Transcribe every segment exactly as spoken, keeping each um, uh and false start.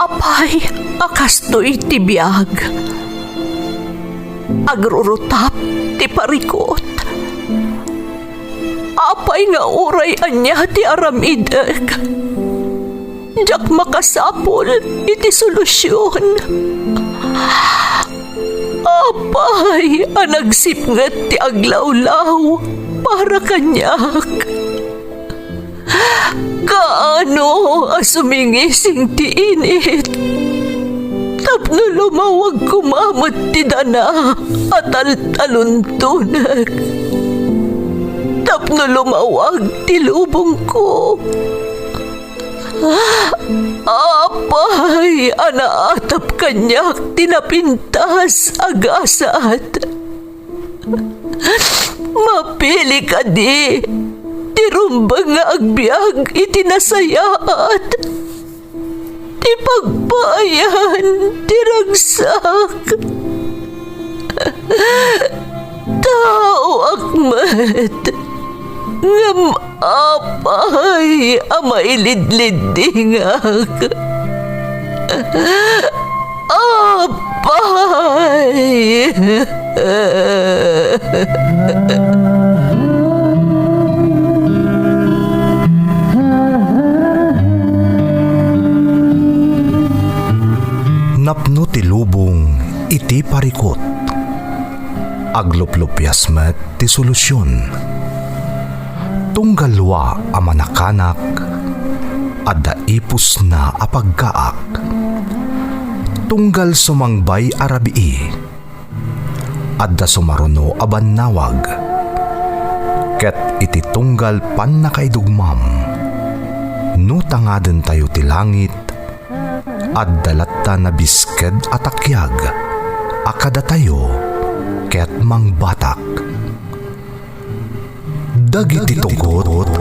Apay a kastoy ti biag? Agrurutap ti parikut. Apay nga uray ania ti aramidek, diak makasapul iti solusion. Apay a nagsipnget ti aglawlaw para kaniak? Kaano a sumingising ti init tapno lumawag koma met ti dana a taltaluntonek, tapno lumawag ti lubongko? Apay a naatap kaniak ti napintas a gasat? Mapili kadi ti rumbeng nga agbiag iti nasayaat, ti pagpaayan ti ragsak? Taoak met, ngem apay a mailidliddingak? Apay! Napno ti lubong iti parikut. Agluplupias met ti solusion. Tunggal lua a manakanak, adda ipusna a paggaak. Tunggal sumangbay a rabii, adda sumaruno a bannawag. Ket iti tunggal pannakaidugmam, no tangadentayo ti langit, adda latta nabisked a takiag a kadatayo ket mangbatak. Dagiti tugot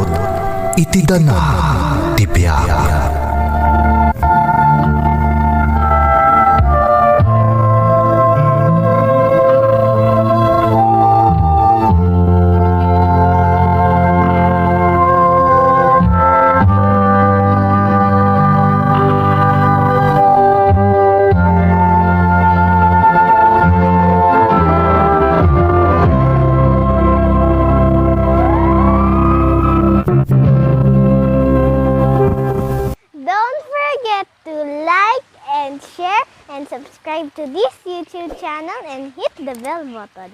iti dana ti biag. Don't forget to like and share and subscribe to this YouTube channel and hit the bell button.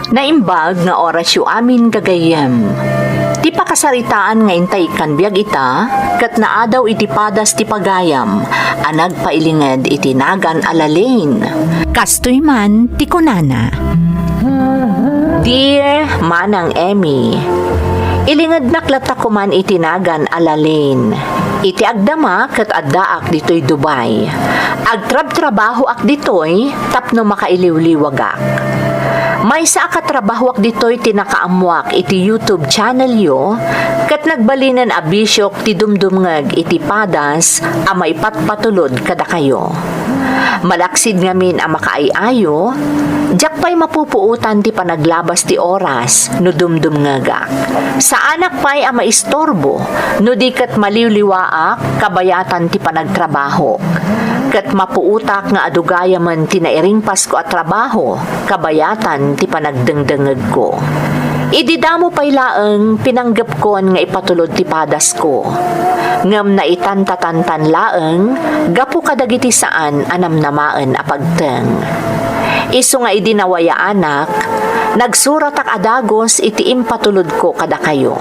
Naimbag nga orasyo amin, gagayyem. Ti pakasaritaan nga intay ikkan biag ita, ket naadaw iti padas ti pagayam a nagpailinged iti nagan a Lalaine. Kastoy man ti kunana, Dear Manang Emmy, ilingednak latta koman iti nagan a Lalaine. Iti agdama ket addaak ditoy Dubai. Agtrabtrabahoak ditoy tapno makailiwliwagak. Maysa a katrabahoak ditoy ti nakaammoak iti YouTube channelyo, ket nagbalinen a bisiok ti dumdumngeg iti padas a maipatpatulod kadakayo. Malaksid ngamin a makaay-ayo, diak pay mapupuotan ti panaglabas ti oras no dumdumngegak. Saanak pay a maistorbo, no di ket maliwliwaak kabayatan ti panagtrabahok. Ket mapuotak nga adu gayamen ti nairingpasko a trabaho kabayatan ti panagdengdengngegko. Idi damo pay laeng, pinanggepkon nga ipatulod ti padasko. Ngem naitantatantan laeng gapu kadagiti saan a namnamaen a pagteng. Isu nga idi nawayaanak, nagsuratak a dagus iti impatulodko kadakayo.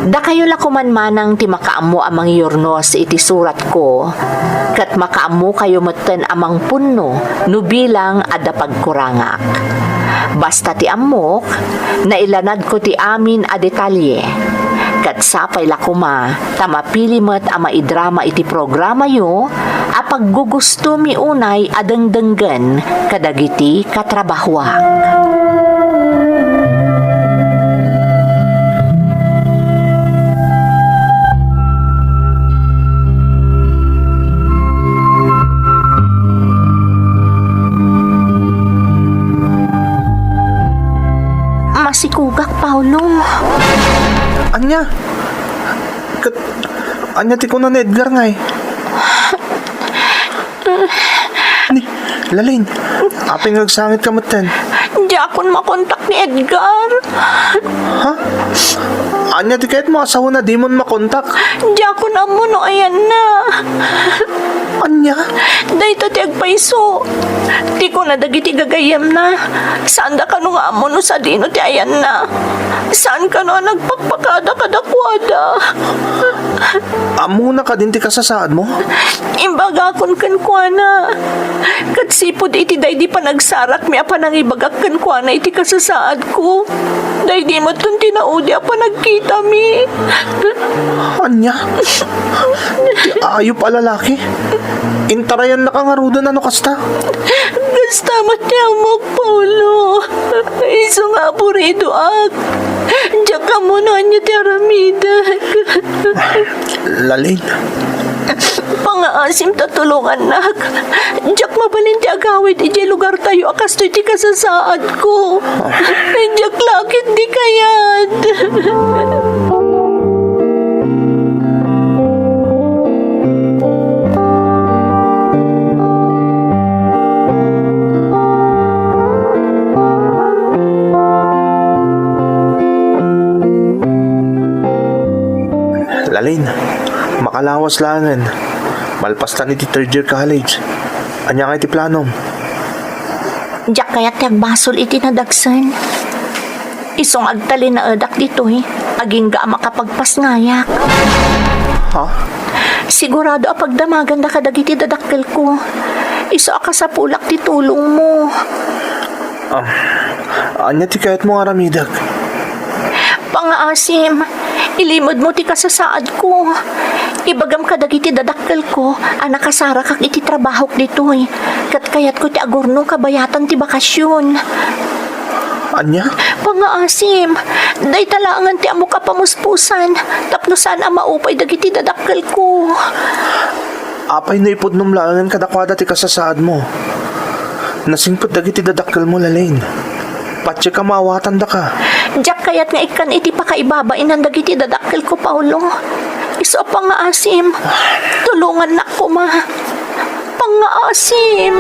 Dakayo la koman manang ti makaammo a mangyurnos iti suratko, ket makaammokayo metten a mangpunno no bilang adda pagkurangak. Basta ti ammok, nailanadko ti amin a detalye. Ket sapay la koma ta mapili met a maidrama iti programayo a paggugustomi unay a dengdenggen kadagiti katrabahoak. Ugak, Paulo. Ania? Ket, ania ti kuna ni Edgar ngay? Ni, Lalaine, apay nga agsangit ka metten? Diakon makontak ni Edgar. Ha? Ania ti kayatmo a saona dimon makontak? Diakon ammo no ayanna. Ania? Dayta ti agpayso. Ti kuna dagiti gagayyemna, saanda kano nga ammo no sadino ti ayanna. Saan kano a nagpakpakada kadakuada. Ammona kadin ti kasasaadmo? Imbagakon kenkuana. Ket sipud iti daydi panagsarakmi a panangibagak kenkuana iti kasasaadko, daydi metten ti naudi a panagkitami. Ania? Ti ayup a lalaki? Intarayannaka ngaruden a no kasta? Kasta met ti ammok, Paulo. Isu nga apuridoak. Diak ammo no ania ti aramidek. Lalaine. Pangaasim ta tulongannak. Diak mabalin ti agawid idiay lugartayo a kastoy ti kasasaadko. Diak la ketdi kayat. Lalaine, makalawas laengen. Malpastan iti third year college. Ania ngay ti planom? Diak kayat ti agbasol iti nadagsen. Isu nga agtalinaedak ditoy, agingga a makapagpasngayak. Ha? Sigurado a pagdamaganda kadagiti dadakkelko. Isu a kasapulak ti tulongmo. Ah, ania ti kayatmo nga aramidek? Pangaasim, ilimedmo ti kasasaadko. Ibagam kadagiti dadakkelko a nakasarakak iti trabahok ditoy, ket kayatko ti agurnong kabayatan ti bakasion. Ania? Pangaasim, dayta laengen ti ammok a pamuspusan tapno saan a maupay dagiti dadakkelko. Apay no ipudnom laengen kadakuada ti kasasaadmo? Nasingpet dagiti dadakkelmo, Lalaine. Patiek a maawatandaka. Diak kayat nga ikkan iti pakaibabainan dagiti dadakkelko, Paulo. Isu a pangaasim, tulongannak koma. Pangaasim.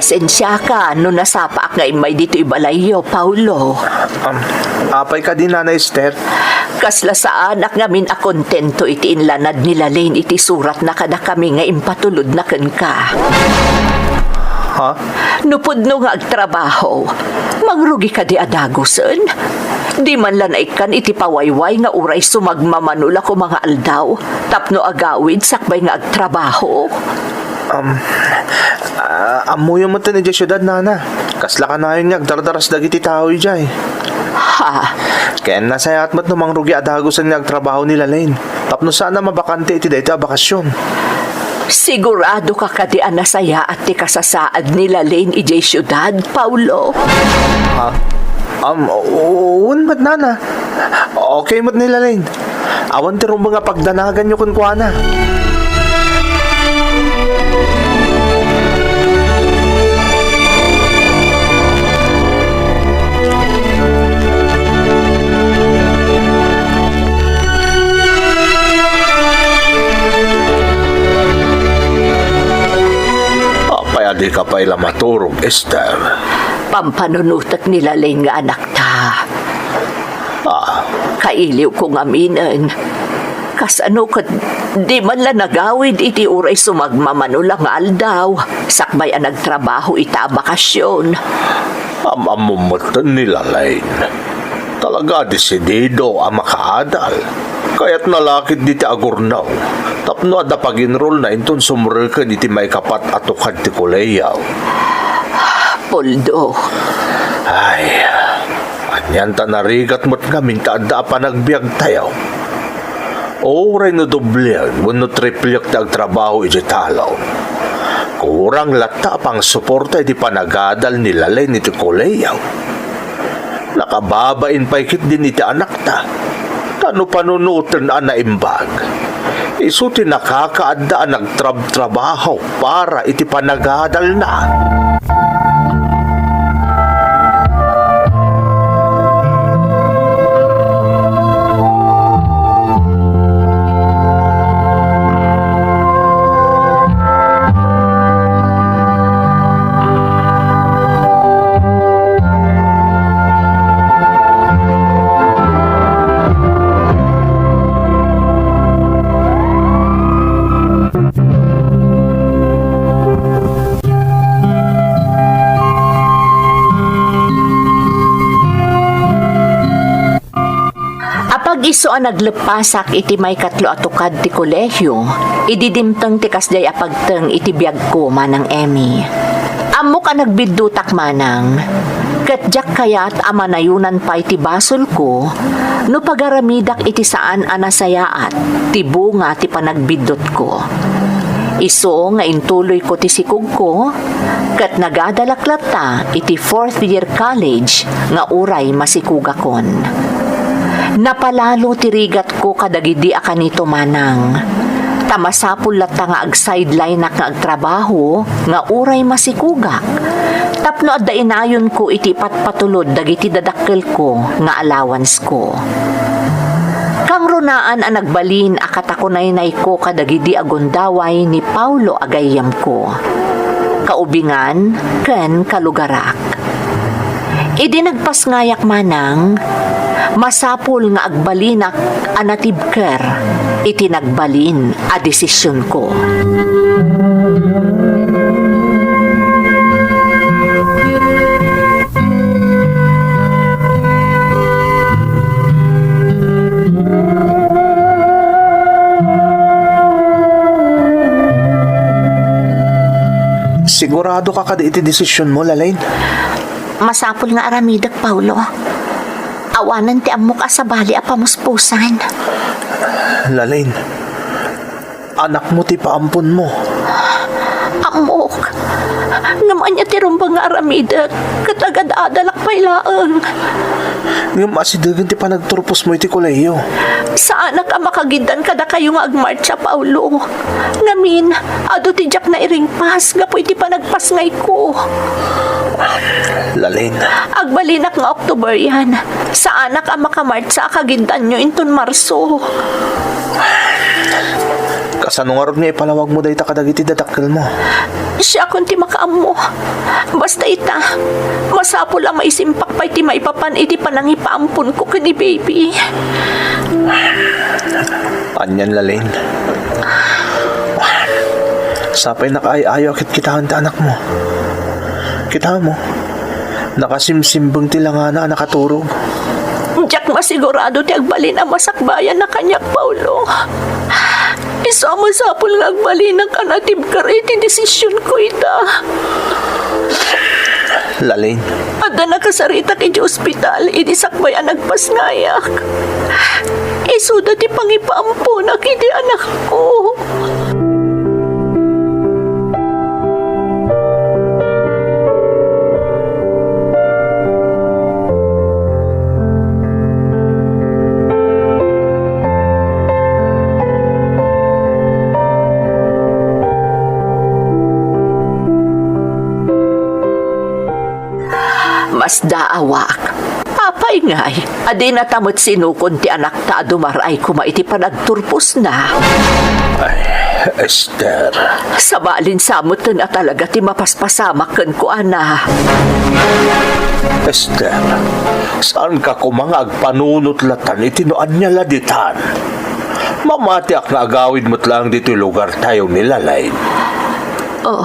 Pasensiaka no nasapaak nga immay ditoy balayyo, Paulo. Um, apay kadi, Nana Esther? Kasla saanak ngamin a kontento iti inlanad ni Lalaine iti suratna kadakami nga impatulodna kenka. Ha? No pudno nga agtrabaho, mangrugi kadi a dagusen? Di man la naikkan iti pawayway nga uray sumagmamano la koma nga aldaw tapno agawid sakbay nga agtrabaho? Um, ah, ammoyo met idiay siudad, Nana. Kasla kanayon nga agdardaras dagiti tao idiay. Ha? Ken nasayaat met no mangrugi a dagusen nga agtrabaho ni Lalaine tapno saan a mabakante iti daytoy a bakasion. Sigurado ka kadi a nasayaat ti kasasaad ni Lalaine idiay siudad, Paulo? Ha? Um, wen met, Nana. Okay met ni Lalaine. Awan ti rumbeng a pagdanaganyo kenkuana. Apay a dika pay la maturog, Esther? Pampanunotek ni Lalaine nga anakta. Ah. Kailiwko ngaminen. Kasano ket di man la nagawid iti uray sumagmamano la nga aldaw, sakbay a nagtrabaho ita a bakasion? Am-ammom metten ni Lalaine. Talaga a desidido a makaadal. Kayatna la ketdi ti agurnong tapno adda pag-enrollna inton sumreken iti maikapat a tukad ti kolehiyo. Poldo. Ay, anian ta narigat met ngamin ta adda a panagbiagtayo? Uray no doblien wenno tripliek ti agtrabaho idiay talon, Kurang latta a pangsuporta iti panagadal ni Lalain iti kolehiyo. Nakababain pay ketdin iti anakta, ta no panunoten a naimbag, isu ti nakakaadda a nagtrabtrabaho para iti panagadalna. Apag isu a nagleppasak iti maikatlo a tukad ti kolehio, idi dimteng ti kasdiay a pagteng iti biagko, Manang Emmy. Ammok a nagbiddutak manang, ket diak kayat a manayonan pay ti basolko no pagaramidak iti saan a nasayaat ti bunga ti panagbiddutko. Isu nga intuloyko ti sikogko, ket nagadalak latta iti fourth year college nga uray masikogakon. Napalalo ti rigatko kadagidi a kanito manang, ta masapul latta nga ag-sidelineak nga agtrabaho nga uray masikogak, tapno adda inayonko iti ipatpatulod dagiti dadakkelko nga allowance ko. Kangrunaan a nagbalin a katakunaynayko kadagidi a gundaway ni Paulo a gayyemko, kaubingan ken kalugarak. Idi nagpasngayak manang, masapul nga agbalinak a natibker iti nagbalin a desisionko. Sigurado ka kadi iti desisionmo, Lalain? Masapul nga aramidek, Paulo. Awanen ti ammok a sabali a pamuspusan. Lalain, anakmo ti paamponmo. Ammok. Ngem ania ti rumbeng nga aramidek, ket agad-adalak pay laeng. Ngem asidegen ti panagturposmo iti kolehiyo. Saanak a makagiddan kadakayo nga agmartsa, Paulo. Ngamin, adu ti diak nairingpas gapu iti panagpasngayko. Lalain. Agbalinak nga Octoberian. Saanak a makamartsa a kagiddanyo inton Marso. Kasano ngarud nga ipalawagmo dayta kadagiti dadakkelmo? Siakon ti makaammo. Basta ita, masapul a maisimpak pay ti maipapan iti panangipaamponko ken ni baby. Anian, Lalain? Sapay nakaay-ayo a kitkitaen ti anakmo. Kitamo, nakasimsimbeng ti langana a nakaturog. Diak masigurado ti agbalin a masakbayanna kaniak, Paulo. Isu a masapul nga agbalinak a natibker iti desisionko ita. Lalain. Adda nakasaritak iti ospital idi sakbay a nagpasngayak. Isuda ti pangipaamponak iti anakko. Masdaawak. Apay ngay, a dinata met sinukon ti anakta a dumar-ay koma iti panagturposna? Ay, Esther. Sabalin sa metten a talaga ti mapaspasamak kenkuana. Esther, saanka koma nga agpanunot latan iti no ania la ditan? Mamatiak nga agawid met laeng ditoy lugartayo ni Lalain. Oh,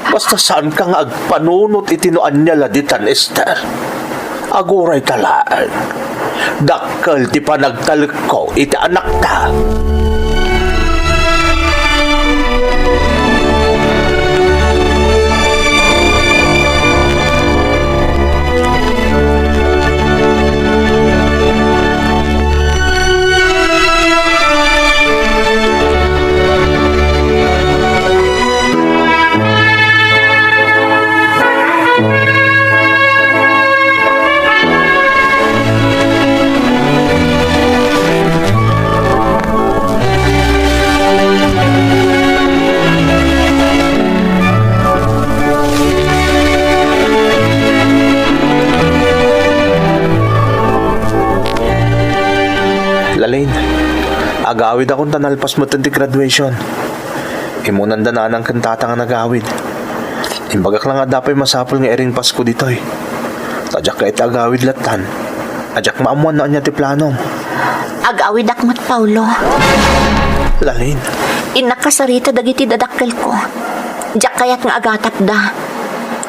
basta saanka nga agpanunot iti no ania la ditan, Esther. Aguray ta laeng. Dakkel ti panagtalekko iti anakta. Agawidakon ta nalpas metten ti graduation. Immunanda nanang ken tatang a nagawid. Imbagak la nga adda pay masapul nga iringpasko ditoy. Ta diak kayat ti agawid lattan. A diak maammuan no ania ti planom. Agawidak met, Paulo. Lalin. Innak kasarita dagiti dadakkelko. Diak kayat nga agatapda.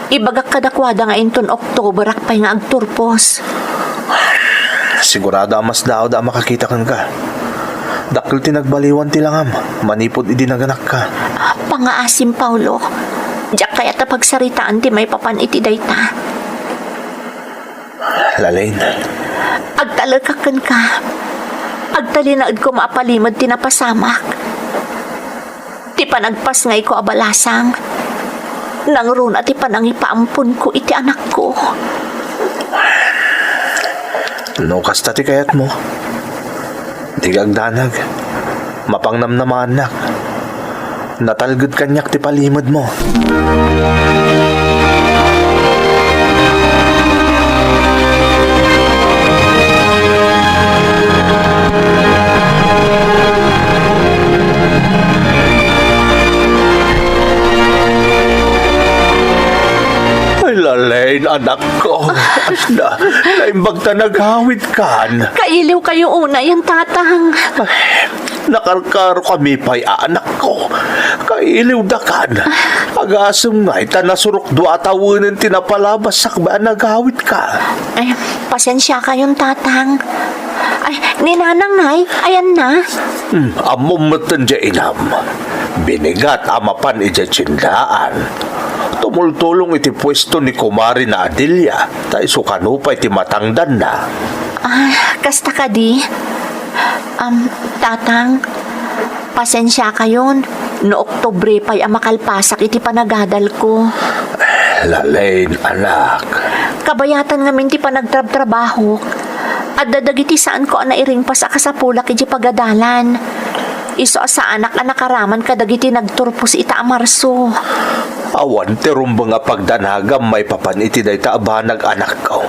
Ibagak kadakuada nga inton Oktoberak pay nga agturpos. Sigurado a mas daawda a makakita kenka. Dakkel ti nagbaliwan ti langam manipud idi naganakka. Pangaasim, Paulo. Diak kayat a pagsaritaan ti maipapan iti dayta. Lalin. Agtalekak kenka. Agtalinaedko maipalimed ti napasamak. Ti panagpasngayko a balasang, nangruna ti panangipaamponko iti anakko. No kasta ti kayatmo, dika agdanag. Mapangnamnamaannak. Natalged kaniak ti palimedmo. Ay, Lalin, anakko. Asda, naimbag ta nagawidkan. Kailiwkayo unay, tatang. Ay, nakarkarokami pay, anakko. Kailiwdakan. Agasem ngay ta nasurok dua a tawenen ti napalabas sakbay a nagawidka. Ay, pasensiakayon, tatang. Ay, ni Nanang, nay, ayanna. Hmm, ammom metten diay inam. Binigat a mapan idiay tiendaan. Tumultulong iti puesto ni Kumare Adelia, ta isu kano pay ti matangdanna. Ah, kasta kadi? Am, tatang, pasensiakayon no Oktubre pay a makalpasak iti panagadalko. Lalin, anak. Kabayatan ngamin ti panagtrabtrabahok. Adda dagiti saanko a nairingpas a kasapulak idiay pagadalan. Isu a saanak a nakaraman kadagiti nagturpos ita a Marso. Awan ti rumbeng a pagdanagam maipapan iti dayta a banag, anakko.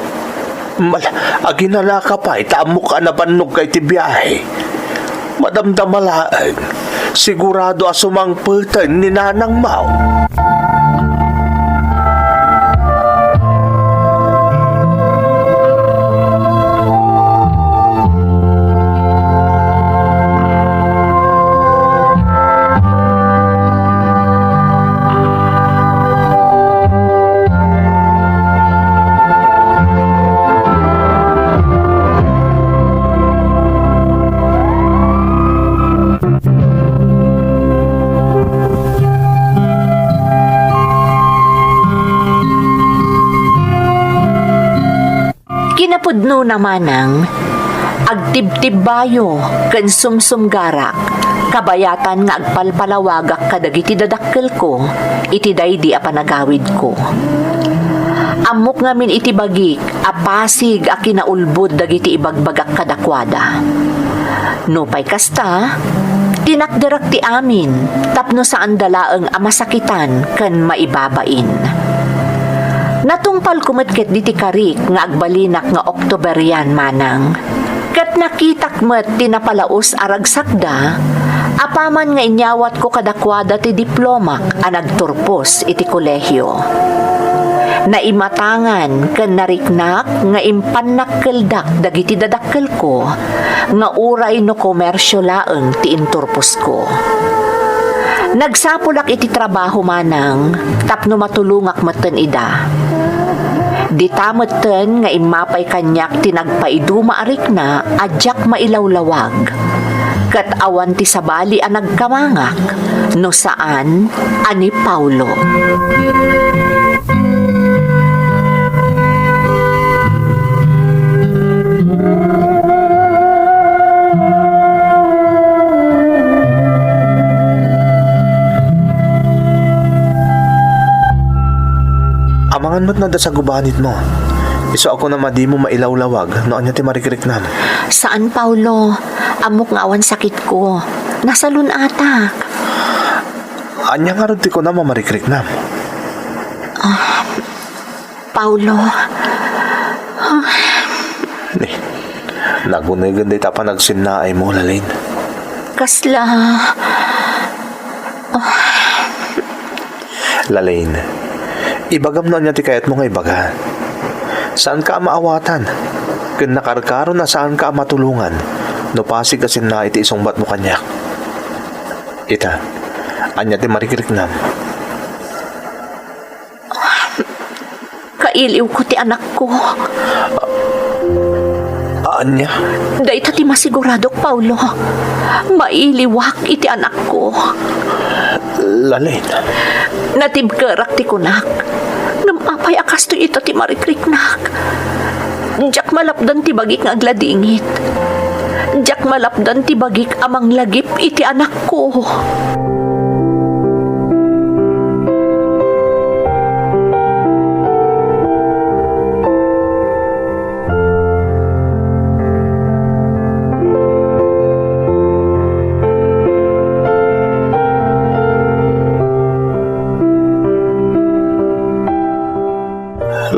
Mal-, aginanaka pay ta ammok a nabannogka iti biahe. Madamdama laeng, sigurado a sumangpeten ni Nanangmo. Kinapudnona, Manang, agtibtibbayo ken sumsumgarak, kabayatan nga agpalpalawagak kadagiti dadakkelko iti daydi a panagawidko. Ammok ngamin iti bagik a pasig a kinaulbod dagiti ibagbagak kadakuada. Nupay kasta, tinakderak ti amin tapno saanda laeng a masakitan ken maibabain. Natungpalko met ketdi ti karik nga agbalinak nga Oktoberian, Manang, ket nakitak met ti napalaus a ragsakda apaman nga inyawatko kadakuada ti diplomak a nagturpos iti kolehio. Naimatangan ken nariknak nga impannakkeldak dagiti dadakkelko nga uray no komersio laeng ti inturposko. Nagsapulak iti trabaho, Manang, tapno matulongak metten ida. Dita metten nga immapay kaniak ti nagpaiduma a rikna a diak mailawlawag, ket awan ti sabali a nagkamangak no saan a ni Paulo. Amangan met no adda sagubanitmo. Isu a kunam a dimo mailawlawag no ania ti marikriknam. Saan, Paulo. Ammok nga awan sakitko. Nasalun-atak. Ania ngarud ti kunam a marikriknam? Ah, Paulo. Ni, nagunegen dayta panagsinnaaymo, Lalin. Kasla... Lalaine, ibagam no ania ti kayatmo nga ibaga. Saanka a maawatan, ken nakarkaron a saanka a matulongan no pasig a sinna iti isungbatmo kaniak. Ita, ania ti marikriknam? Kailiwko ti anakko. Ania? Dayta ti masiguradok, Paulo. Mailiwak iti anakko. Lalaine. Natibkerak ti kunak. Ngem apay a kastoy ita ti marikriknak? Diak malapdan ti bagik nga agladingit. Diak malapdan ti bagik a manglagip iti anakko.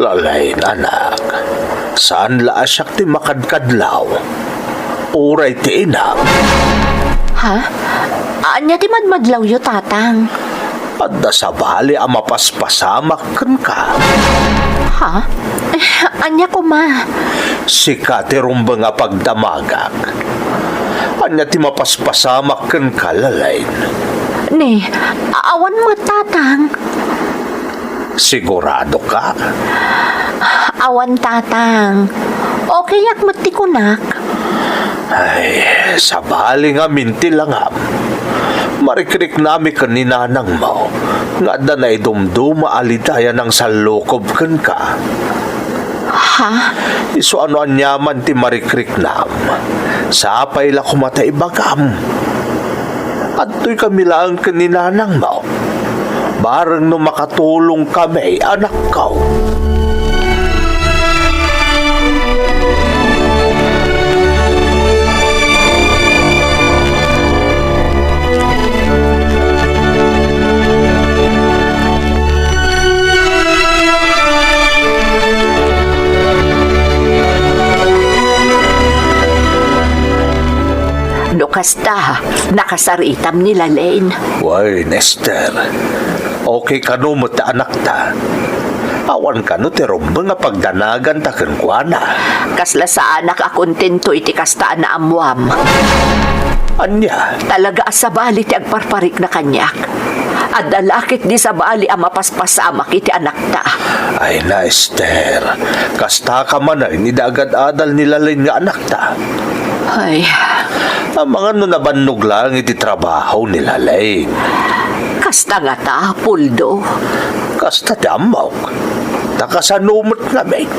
Lalaine, anak, saan la a siak ti makadkadlaw. Uray ti inam. Ha? Ania ti madmadlawyo, Tatang? Adda sabali a mapaspasamak kenka. Ha? Eh, ania koma? Sika ti rumbeng a pagdamagak. Ania ti mapaspasamak kenka, Lalaine? Ne, awan met, Tatang. Sigurado ka? Awan, Tatang. Okay ak met ti kunak. Ay, sabali ngamin ti langam. Marikriknami ken ni nanangmo nga adda naidumduma a lidaya nang sallukob kenka. Ha? Isu a no aniaman ti marikriknam, sapay la koma ta ibagam. Adtoy kami laeng ken ni nanangmo. Bareng no makatulong kami, anakko. No kasta, nakasaritam ni Lalaine. Wen, Esther. Okay kano met ti anakta? Awan kano ti rumbeng a pagdanaganta kenkuana? Kasla saanak a kontento iti kasta a naammoam. Ania? Talaga a sabali ti agparparikna kaniak. Adda la ketdi sabali a mapaspasamak iti anakta. Ay na, Esther. Kastaka manen idi agad-adal ni Lalaine nga anakta. Ay. Amangan no nabannog laeng iti trabaho ni Lalaine. Kasta ngata, Puldo? Kasta ti ammok. Ta kasano met ngamin?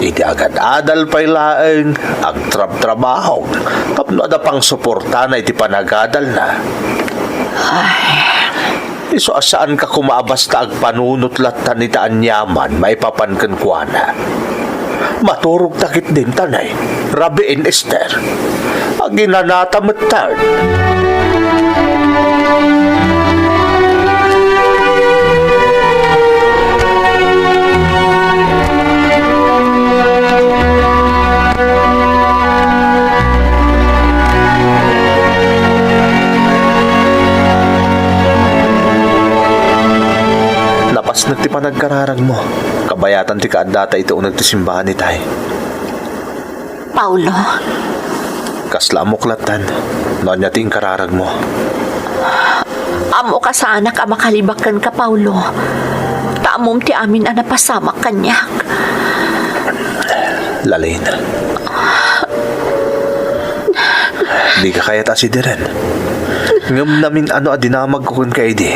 Idi agad-adal pay laeng, agtrabtrabaho tapno adda pangsuportana iti panagadalna. Ay. Isu a saanka koma a basta agpanunot lattan iti aniaman maipapan kenkuana. Maturogta ketdin, ta ne, rabiin, Esther. Aginanata metten. Napasnek ti panagkararagmo. Kabayatan ti kaaddata iti uneg ti simbahan itay. Paulo. Kasla ammok lattan no ania ti inkararagmo. Ammok a saanak a makalibak kenka, Paulo. Ta ammom ti amin a napasamak kaniak. Lalaine. Dika kayat a sidiren. Ngem namin-ano a dinamagko kenka idi.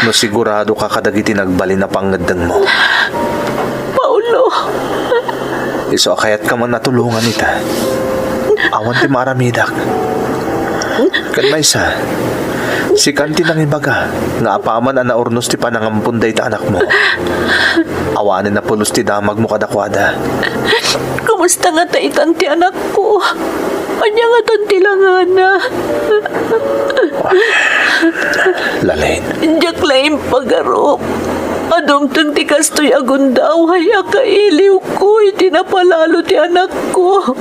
No siguradoka kadagiti nagbalin a pangngeddengmo. Paulo. Isu a kayatka man a tulongan ita. Awan ti maaramidak. Ken maysa, sikan ti nangibaga nga apaman a naurnos ti panangampon dayta anakmo, awanen a pulos ti damagmo kadakuada. Kumusta ngata itan ti anakko? Ania ngatan ti langana? Lalaine. Diak la impagarup a dumteng ti kastoy a gundaway a kailiwko iti napalalo ti anakko.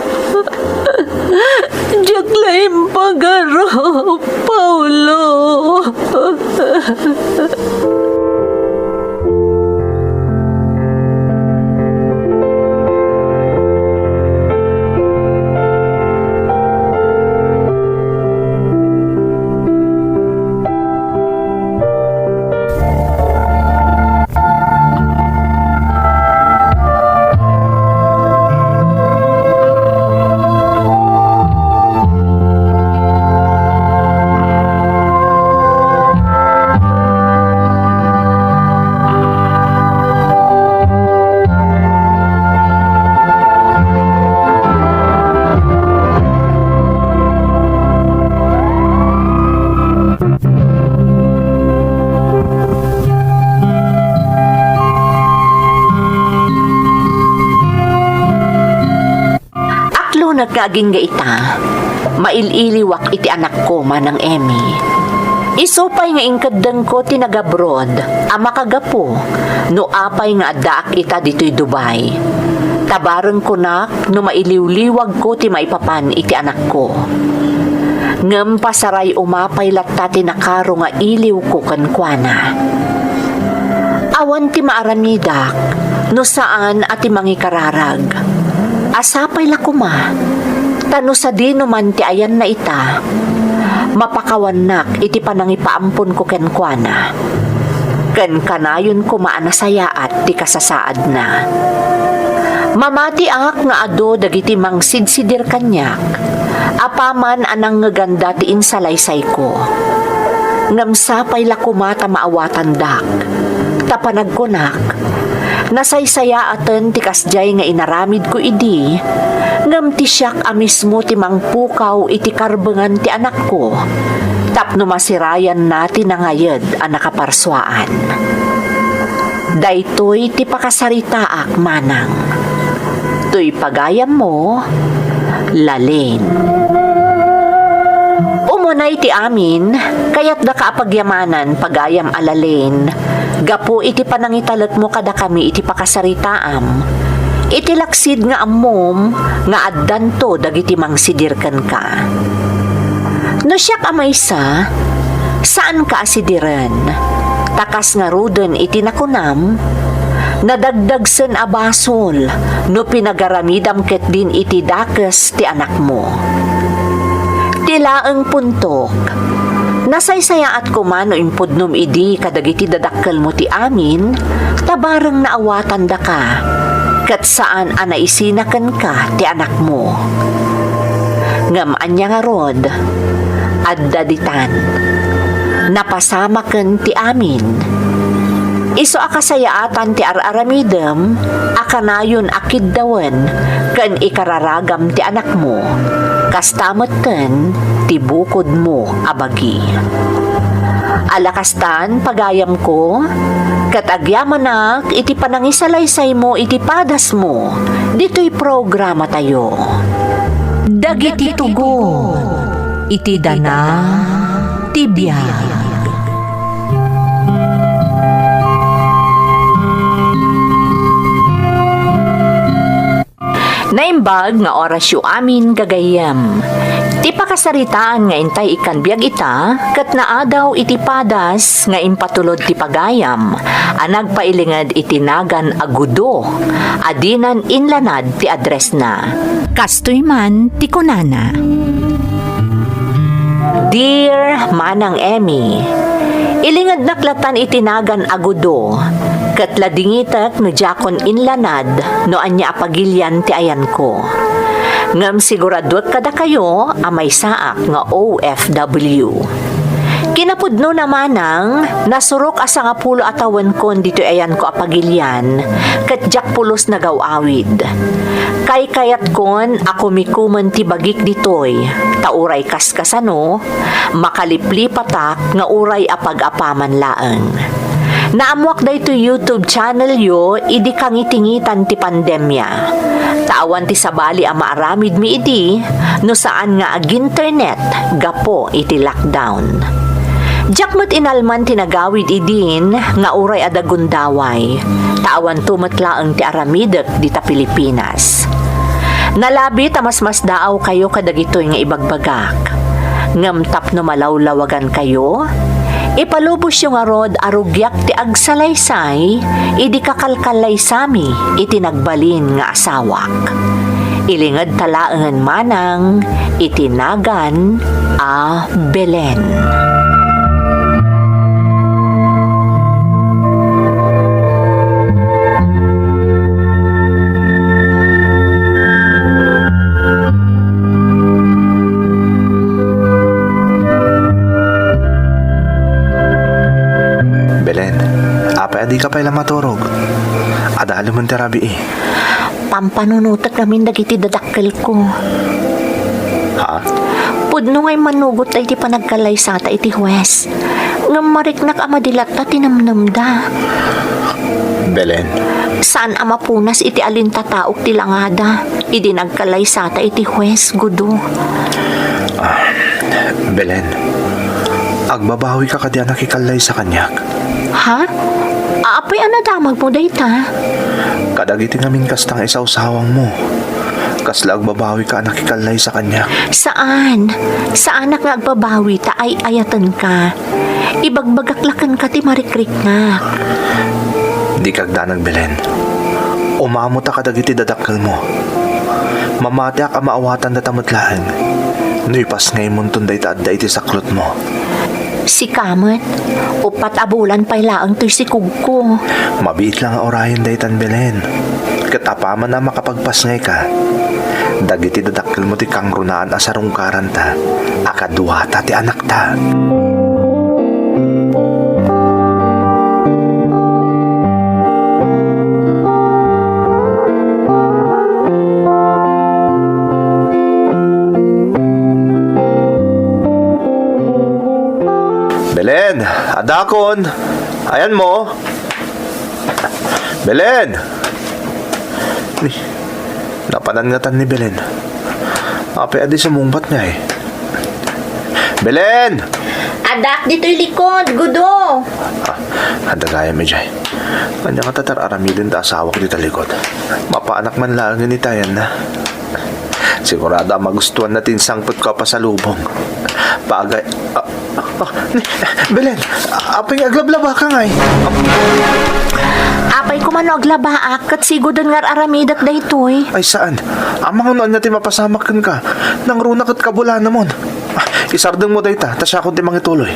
Diak la impagarup. Aklonek nga agingga ita, mail-iliwak iti anakko, Manang Emmy. Isu pay nga inkeddengko ti nagabroad a makagapu no apay nga addaak ita ditoy Dubai. Tabareng kunak no mailiwliwagko ti maipapan iti anakko. Ngem pasaray umapay latta ti nakaro nga iliwko kenkuana. Awan ti maaramidak no saan a ti mangikararag. A sapay la koma, ta no sadino man ti ayanna ita, mapakawannak iti panangipaamponko kenkuana. Ken kanayon koma a nasayaat ti kasasaadna. Mamatiak nga adu dagiti mangsidsidir kaniak, apaman a nangngeganda ti insalaysayko. Ngem sapay la koma ta maawatandak, ta panagkunak, nasaysayaaten ti kasdiay nga inaramidko idi, ngem ti siak a mismo ti mangpukaw iti karbengan ti anakko, tapno masirayanna ti nangayed a nakaparsuaan. Daytoy ti pakasaritaak, Manang. Toy pagayammo, Lalin. Umunay ti amin, kayatdaka a pagyamanan, pagayam a Lalin, gapu iti panangitalekmo kadakami iti pakasaritaam, iti laksid nga ammom nga addanto dagiti mangsidir kenka. No siak a maysa, saanka a sidiren, ta kas ngaruden iti nakunam, nadagdagsen a basol no pinagaramidam ketdin iti dakes ti anakmo. Ti laeng puntok, nasaysayaat koma no impudnom idi kadagiti dadakkelmo ti amin, ta bareng naawatandaka, ket saan a naisina kenka ti anakmo. Ngem ania ngarud, adda ditan. Napasamaken ti amin. Isu a kasayaatan ti ar-aramidem a kanayon a kiddawen ken ikararagam ti anakmo, kasta metten ti bukodmo a bagi. Ala kastan, pagayamko, ket agyamanak iti panangisalaysaymo iti padasmo ditoy programatayo. Dagiti tugot iti dana ti biag. Naimbag nga orasyo amin, gagayyem. Ti pakasaritaan nga intay ikkan biag ita, ket naadaw iti padas nga impatulod ti pagayam a nagpailinged iti nagan a Gudo a dinan inlanad ti addressna. Kastoy man ti kunana. Dear Manang Emmy, ilingednak latan iti nagan a Gudo, ket ladingitek no diakon inlanad no ania a pagilian ti ayanko. Ngem siguraduek kadakayo a maysaak nga O F W. Kinapudnona, Manang, nasurok a sangapulo a tawenkon ditoy ayanko a pagilian, ket diak pulos nagaw-awid. Kaykayatkon a kumikumen ti bagik ditoy, ta uray kaskasano, makaliplipatak nga uray apag-apaman laeng. Naammoak daytoy YouTube channelyo idi kangitingitan ti pandemia. Ta awan ti sabali a maaramidmi idi no saan nga ag-internet gapu iti lockdown. Diak met inalman ti nagawid idin nga uray adda gundaway, ta awanto met laeng ti aramidek dita Pilipinas. Nalabi ta masmasdaawkayo kadagitoy nga ibagbagak. Ngem tapno malawlawagankayo, Ipalubosyo ngarud a rugiak ti agsalaysay idi kakalkalaysami iti nagbalin nga asawak. Ilingedta laengen manang iti nagan a Belen. Belen, apay a dika pay la maturog? Adda laeng ti rabii. Pampanunotek ngamin dagiti dadakkelko. Ha? Pudno nga immanugot daydi panagkallaysata iti hues. Ngem mariknak a madi latta ti nemnemda. Belen. Saan a mapunas iti alintataok ti langada idi nagkallaysata iti hues, Gudo. Ah, Belen, agbabawika kadi a nakikallaysa kaniak? Ha? Apay a nadamagmo dayta? Kadagiti ngamin kasta nga isawsawangmo, kasla agbabawika a nakikallaysa kaniak? Saan. Saanak nga agbabawi ta ay-ayatenka. Ibagbagak la kenka ti marikriknak. Dika agdanag, Belen. Umamota kadagiti dadakkelmo. Mamatiak a maawatandata met laeng no ipasngaymonton dayta adda iti saklotmo. Sika met, uppat a bulan pay laeng toy sikogko. Mabiit la nga urayen daytan, Belen. Ket apaman a makapagpasngayka, dagiti dadakkelmo ti kangrunaan a sarungkaranta a kaduata ti anakta. Belen, adakon. Ayanmo. Belen! Ni, napanan ngatan ni Belen. Apay a di sumungbat ngay? Belen! Addak ditoy likod, Gudo! Ah, adda gayam idiay. Ania nga tatar aramiden ta asawak dita likod? Mapanak man laengen itayanna. Sigurado a magustuanna ti insangpetko a pasalubong. Pagay, ah, ah, ni, Belen, apay nga aglablabaka ngay? Apay koma no aglabaak, ket siguden nga ar-aramidek daytoy. Ay, saan? Amangan no ania ti mapasamak kenka. Nangruna ket kabulanamon. Ah, isardengmo dayta, ta siakon ti mangituloy.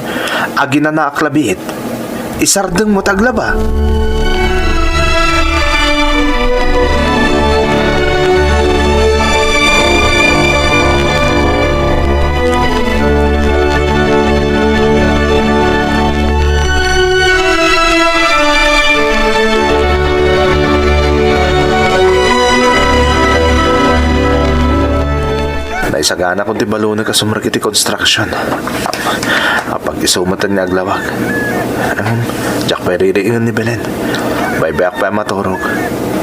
Aginanaak labiit. Isardengmo ta aglaba. Naisaganakon ti balonek a sumrek iti construction. Apag-isu met nga aglawag. Em, diak pay ririingen ni Belen. Baybayak pay a maturog.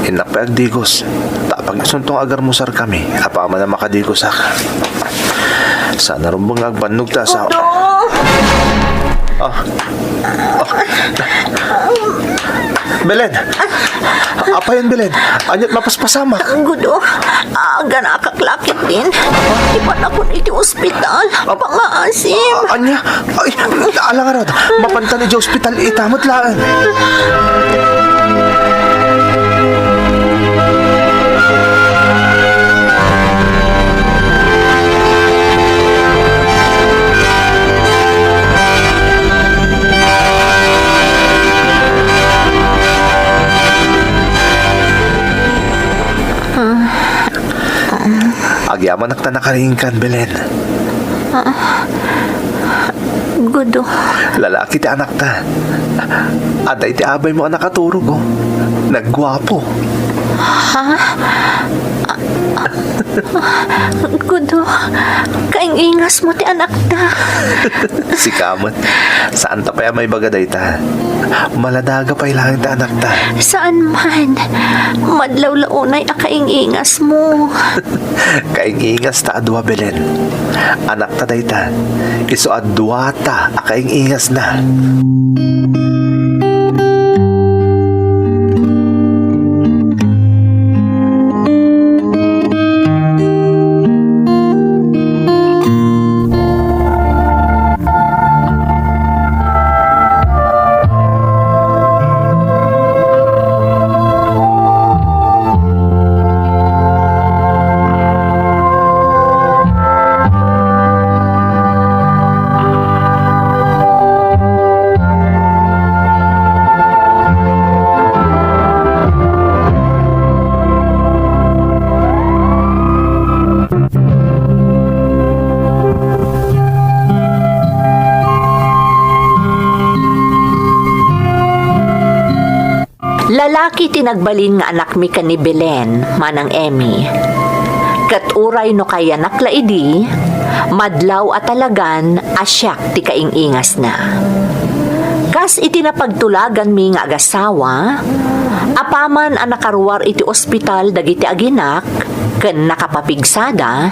Innak pay agdigos. Ta apag-isunto nga agarmusar kami, apaman a makadigosak. Saan a rumbeng nga agbannog ta asawa. Oto! Ah. Ah. Belen! Apayen, Belen? Aniat mapaspasamak? Gudo, aganakak la ketdin. Ipanakon iti ospital. Pangaasim. A-, ania? Ay, ala ngarud, mapantan iti ospital, ita met laeng. Agyamanak ta nakariingkan, Belen. Ah, Gudo. Lalaki ti anakta. Adda iti abaymo a nakaturog, oh. Nagguapo. Ha? Gudo, kaing-ingasmo ti anakta. Sika met, saanta pay a maibaga dayta. Maladaga pay laeng ti anakta. Saan man. Madlaw la unay a kaing-ingasmo. Kaing-ingasta a dua, Belen. Anakta dayta. Isu a duata a kaing-ingasna. Lalaki ti nagbalin nga anakmi ken ni Belen, Manang Emmy. Ket uray no kayanak la idi, madlaw a talagan a siak ti kaing-ingasna. Kas iti napagtulaganmi nga agasawa, apaman a nakaruar iti ospital dagiti aginak, ken nakapapigsada,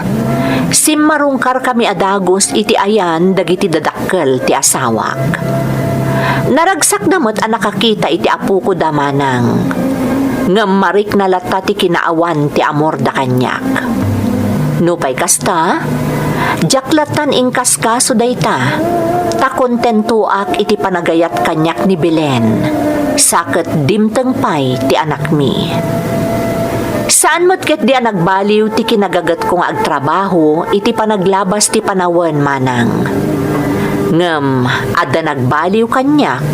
simmarungkarkami a dagus iti ayan dagiti dadakkel ti asawak. Naragsakda met a nakakita iti apoko da Manang. Ngem marikna latta ti kinaawan ti amorda kaniak. Nupay kasta, diak lattan inkaskaso dayta, ta kontentoak iti panagayat kaniak ni Belen, sa ket dimteng pay ti anakmi. Saan met ketdi a nagbaliw ti kinagatko nga agtrabaho iti panaglabas ti panawen, Manang. Ngem adda nagbaliw kaniak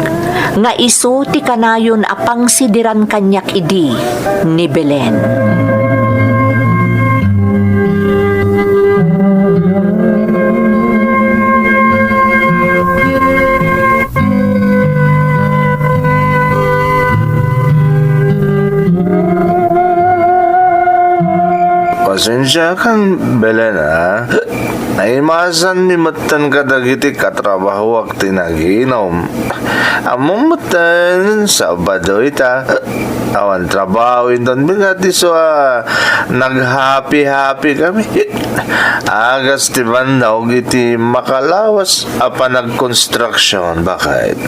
nga isu ti kanayon a pangsidiran kaniak idi ni Belen. Pasensiakan, Belen, a. Naimasanmi metten kadagiti katrabahoak ti naginom. Ammom metten, Sabado ita. Awan trabaho inton bigat, isu a naghapi-hapi kami. Agas ti bannog iti makalawas a panagkonstruksyon, baket.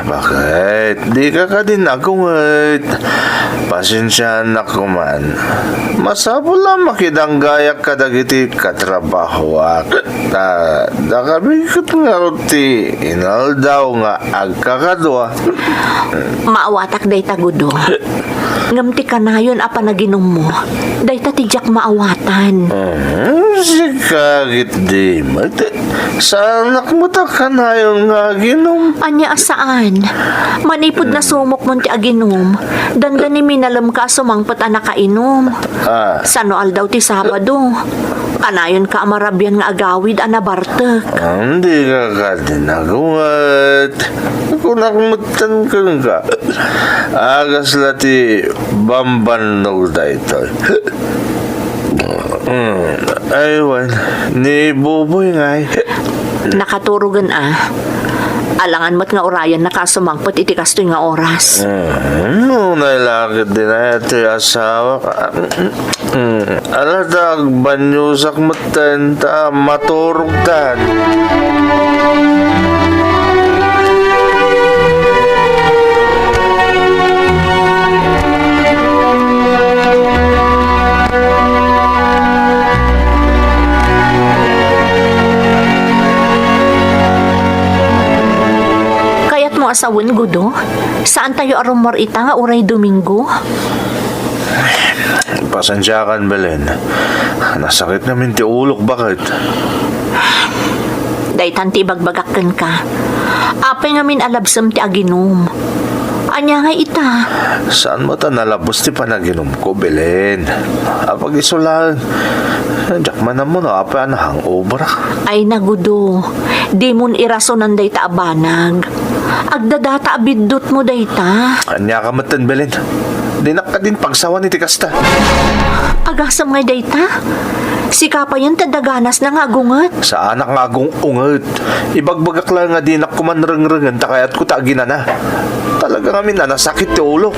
Baket, dika kadin agunget. Pasensianak koman. Masapul a makidanggayak kadagiti katrabahoak. Ta, dakami ket ngarud ti inaldaw nga agkakadua. Maawatak dayta, Gudo. Ngem ti kanayon a panaginummo, dayta ti diak maawatan. Ah, sika ketdi met. Saanak met a kanayon nga aginum. Ania a saan? Manipud nasumokmon ti aginum, dandanimi nalemka a sumangpet a nakainom. Ah. Sano aldaw ti Sabado? Kanayonka a marabian nga agawid a nabartek. Dika kadin agunget. Kunak metten kenka. Agas la ti bambannog daytoy. Hmm, ay, wen, ni Buboy ngay. Nakaturogen a. Alangan met nga urayennaka a sumangpet iti kastoy nga oras. Hmm, no, nailakid din ay ti asawa. Hmm, ala ta agbanyosak metten ta maturogtan. Kayatmo a sawen, Gudo? Saantayo a rummuar ita nga uray Domingo? Pasensiakan, Belen. Nasakit ngamin ti ulok, baket. Daytan ti ibagbagak kenka. Apay ngamin a labsem ti aginum? Ania ngay ita? Saan met a nalabes ti panaginumko, Belen? Apag-iso laeng. Diak man ammo no apay a nahangover. Ay, Gudo, dimon irasonan dayta a banag. Agdadata a biddutmo dayta. Ania ka metten, Belen? Dinak kadin pagsawan iti kasta. Agasem ngay dayta? Sika payen ti adda ganasna nga agunget. Saanak nga agung-unget. Ibagbagak laeng nga dinak koman rengrengen ta kayatko ta aginana. Talaga ngamin a nasakit ti ulok.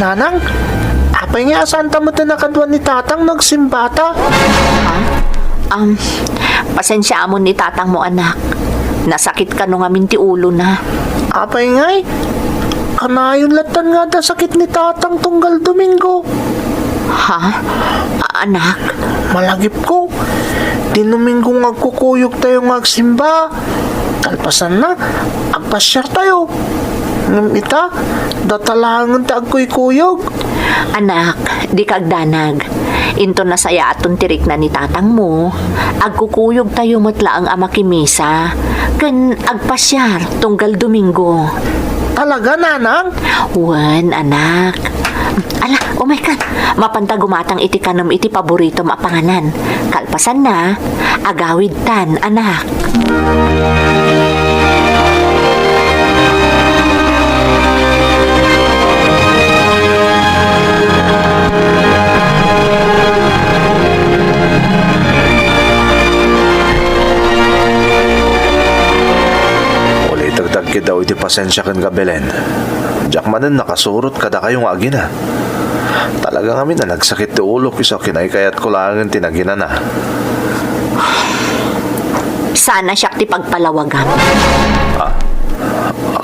Nanang, apay nga a saanta met a nakaduan ni Tatang no agsimbata? Ah? Um, pasensiaamon ni Tatangmo, anak. Nasakit kano ngamin ti ulona. Apay ngay? Kanayon lattan nga adda sakit ni Tatang tunggal Domingo. Ha? A-, anak? Malagipko. Ti Domingo nga agkukuyogtayo nga agsimba. Kalpasanna, agpasiartayo. Ngem ita, data laengen ti agkuykuyog. Anak, dika agdanag. Inton nasayaaton ti rikna ni tatangmo, agkukuyogtayo met laeng a makimisa ken agpasiar tunggal Domingo. Talaga, Nanang? Wen, anak. Ala, umaykan. Mapanta gumatang iti kanem iti paboritom a panganan. Kalpasanna, agawidtan, anak. Ulitek dagiti daw iti pasensia ken ka, Belen. Diak manen nakasurot kadakayo nga agina. Talaga ngamin a nagsakit ti ulok isu a kinaykayatko laengen ti naginana. Saan a siak ti pagpalawagam. Ah,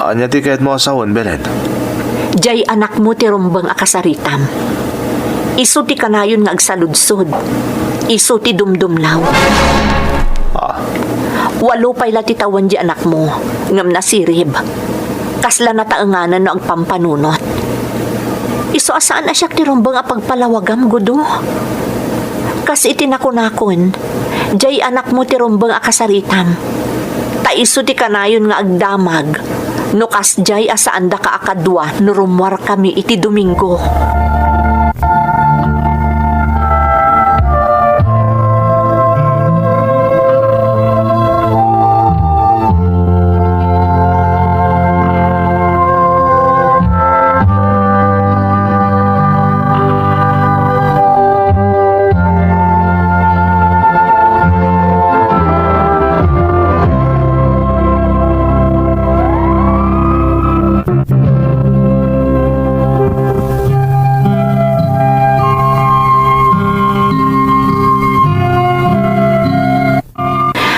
ania ti kayatmo a sawen, Belen? Jay anakmo ti rumbeng a kasaritam. Isu ti kanayon nga agsaludsod. Isu ti dumdumlaw. Ah. Walo pay la ti tawen di anakmo, ngem nasirib. Kasla nataenganan no agpampanunot. Isu a saan a siak ti rumbeng a pagpalawagam, Gudo. Kas iti nakunakon, jay anakmo ti rumbeng a kasaritam. Ta isu ti kanayon nga agdamag, no kasjay a saandaka a kadua no rummuarkami iti Domingo.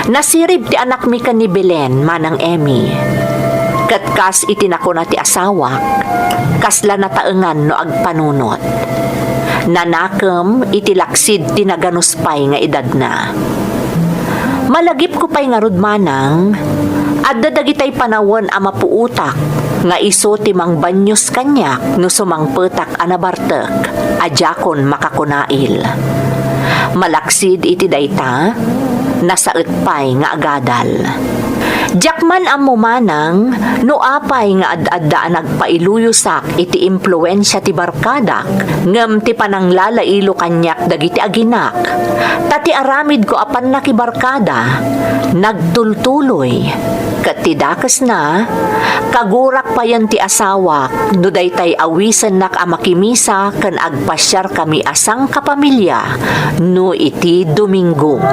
Nasirib ti anakmi ken ni Belen, Manang Emmy. Ket kas iti nakuna ti asawak, kasla nataengan no agpanunot. Nanakem iti laksid ti naganus pay nga edadna. Malagipko pay ngarud, Manang, adda dagitay panawen a mapuotak nga isu ti mangbanyos kaniak no sumangpetak a nabartek a diakon makakunail. Malaksid iti dayta, nasaet pay nga agadal. Diak man ammo, Manang, no apay nga ad-adda a nagpailuyosak iti impluensia ti barkadak ngem ti pananglalailo kaniak dagiti aginak, ta ti aramidko a pannakibarkada nagtultuloy. Ket ti dakesna, kagurak payen ti asawak no daytay awisennak a makimisa ken agpasiarkami a sangkapamilya no iti Domingo.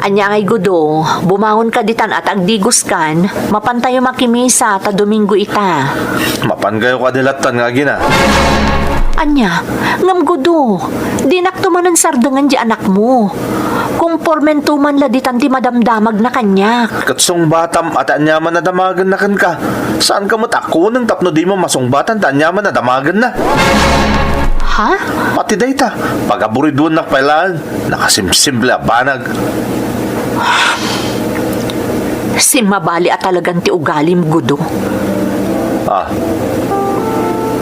Ania ngay, Gudo, bumangonka ditan a ta agdigoskan, mapantayo makimisa ta Domingo ita. Mapankayo kadi lattan nga agina. Ania, ngem Gudo, dinakto manen sardengen di anakmo. Kompormento man la ditan ti madamdamagna kaniak. Ket sungbatam a ta aniaman a damagenna kenka. Saanka met a kuneng tapno dimo masungbatan ta aniaman a damagenna. Ha? Pati dayta, pagaburiduennak pay laeng. Nakasimsimple a banag. Simmabali a talagan ti ugalim, Gudo. Ah.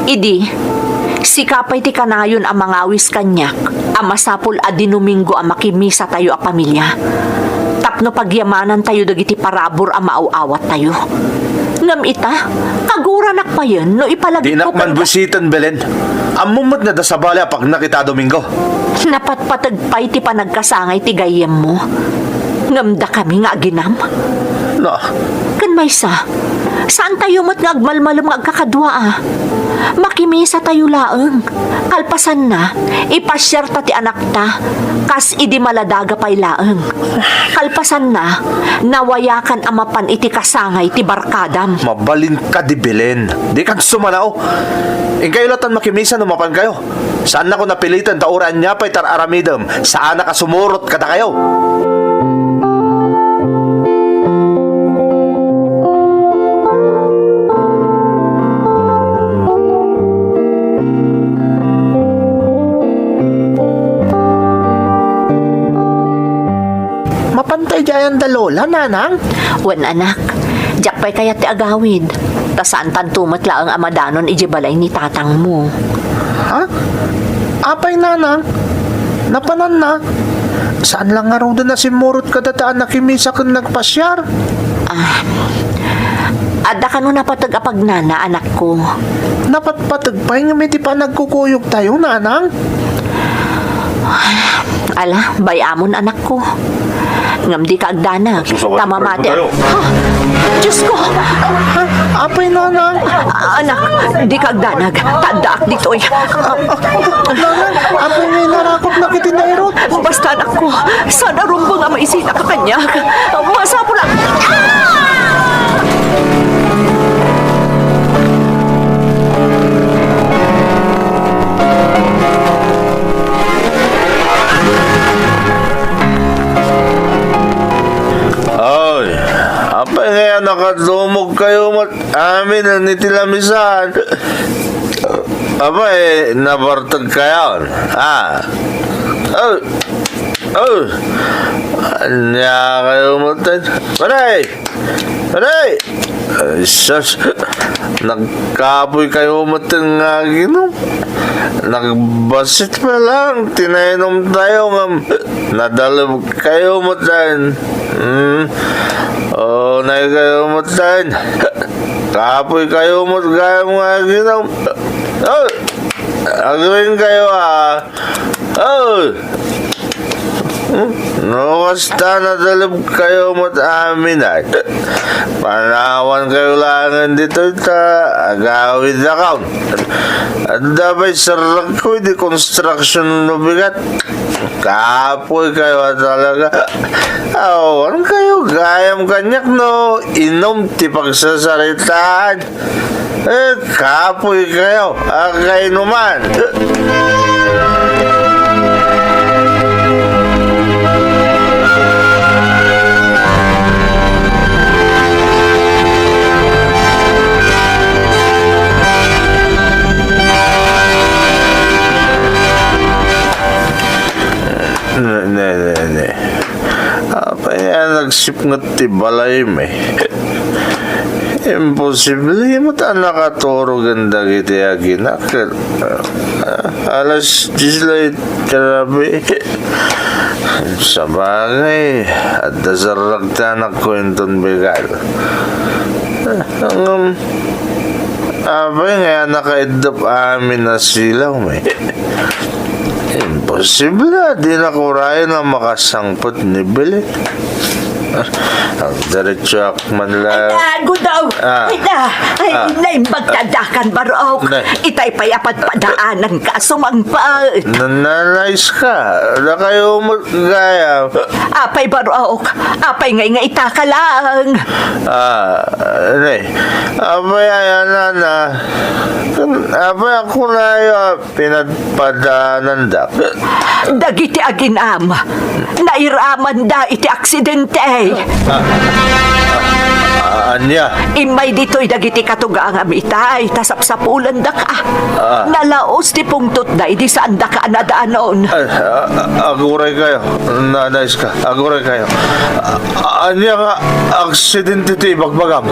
Idi, sika pay ti kanayon a mangawis kaniak a masapul a Domingo a makimisatayo a pamilya. Tapno pagyamanantayo dagiti parabur a maaw-awattayo. Ngem ita, kaguranak payen no ipalagipko. Dinak man buisiten, Belen. Ammom met nga da sabali a pagnak ita a Domingo. Napatpateg pay ti panagkasangay ti gayyemmo. Ngem dakami nga aginam? Na. Ken maysa, saantayo met nga agmalmalem nga agkakadua a. Makimisatayo laeng. Kalpasanna, ipasiarta ti anakta, kas idi maladaga pay laeng. Kalpasanna, nawayakan a mapan iti kasangay ti barkadam. Mabalin kadi, Belen. Dikan sumanao. Inkayo latan makimisa no mapankayo. Saannako napiliten ta uray ania pay ti ar-aramidem, saanak a sumurot kadakayo. Idiay anda Lola, nanang? Wen, anak, diak pay kayat ti agawid. Ta saantanto met laeng a madanon idiay balay ni tatangmo. Ha? Apay, nanang? Napananna? Saan la ngaruden a simmurot kadata a nakimisa ken nagpasiar? Ah, adda kano napateg a pagnana, anakko? Napatpateg pay ngem iti panagkukuyogtayo, nanang? Ala, bay-amon, anakko. Ngem dika agdanag, ta mamati. Ha? Diyos ko! Ha? Apay, nanang? Anak, dika agdanag. Ta addaak ditoy. Nanang, apay nga inarakopnak iti nairut? Basta, anakko, saan a rumbeng a maisinaka kaniak. Masapul a... Ay, apay nga nakadumog kayo met amin iti lamisaan? Apay, nabarteg kayon? Ah. Oh. Oh. Ania kayo met? Pare! Pare! Ay, sus. Nagkapoy kayo met nga aginom. Nagbasit pa lang, tinainom tayo nga nadalib kayo met dyan. Hmm. Oh, nay kayo met dyan. Kapoy kayo met gayam nga aginom. Oh, agring kayo, ah. Oh. Hmm? No, basta nadalib kayo met amin ay. Panawan kayo laengen ditoy ta agawid akon. Adda pay serrekko iti construction no bigat. Kapoy kayo talaga. Awan kayo gayam kaniak no inom ti pagsasaritaan. Eh, kapoy kayo, ah, kainuman. Ne, ne, ne, ne. Apay a nagsipnget ti balaymi? Imposible met a nakaturogen dagiti aginak. Ah, alas dies la iti rabii. Sabagay, adda serrek ti anakko inton bigat. Ngem, apay nga nakaiddep amin a silawmi? Imposible a dinak urayen a makasangpet ni Billy. Agdiretsoak man la. Ay, ah, Gudaw! Ah. Ay, na, ay, ah. Naimbag ta addakan, Barok. Nay. Itay pay a padpadaananka a sumangpet. Na-, nanais ka. Dakayo met gayam. Apay, Barok. Apay ngay nga itaka lang. Ah, nay. Apay, ay, anana. Apay, ako na, ah, pinadpadaanandak. Dagiti aginam, nairamanda iti aksidente. Ah, ah, ania? Immay ditoy dagiti katugangam itay, ta sapsapulandak, ah. Ah. Nalaos ti pungtotda idi saandaka a nadanon. Ah, ah, ah, aguray kayo. Nanais ka. Aguray kayo. Ah, ania nga aksidente ti ibagbagam?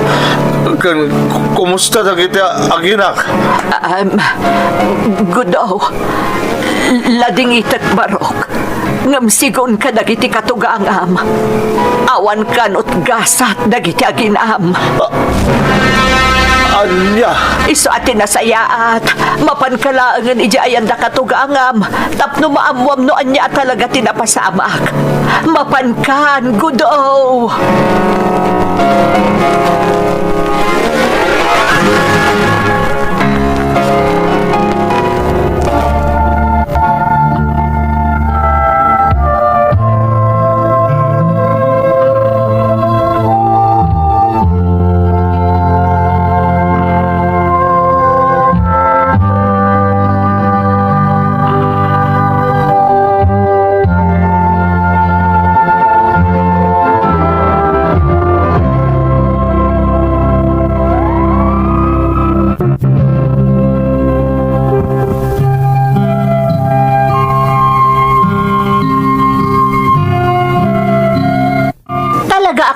Ken kumusta dagiti aginak? Um, Gudaw, ladingitek, Barok. Ngem sigun kadagiti katugangam, awan kanut gasat dagiti aginam. Ah, ania? Isu a ti nasayaat, mapanka laengen idiay anda katugangam, tapno maammuam no ania a talaga ti napasamak. Mapankan, Gudaw!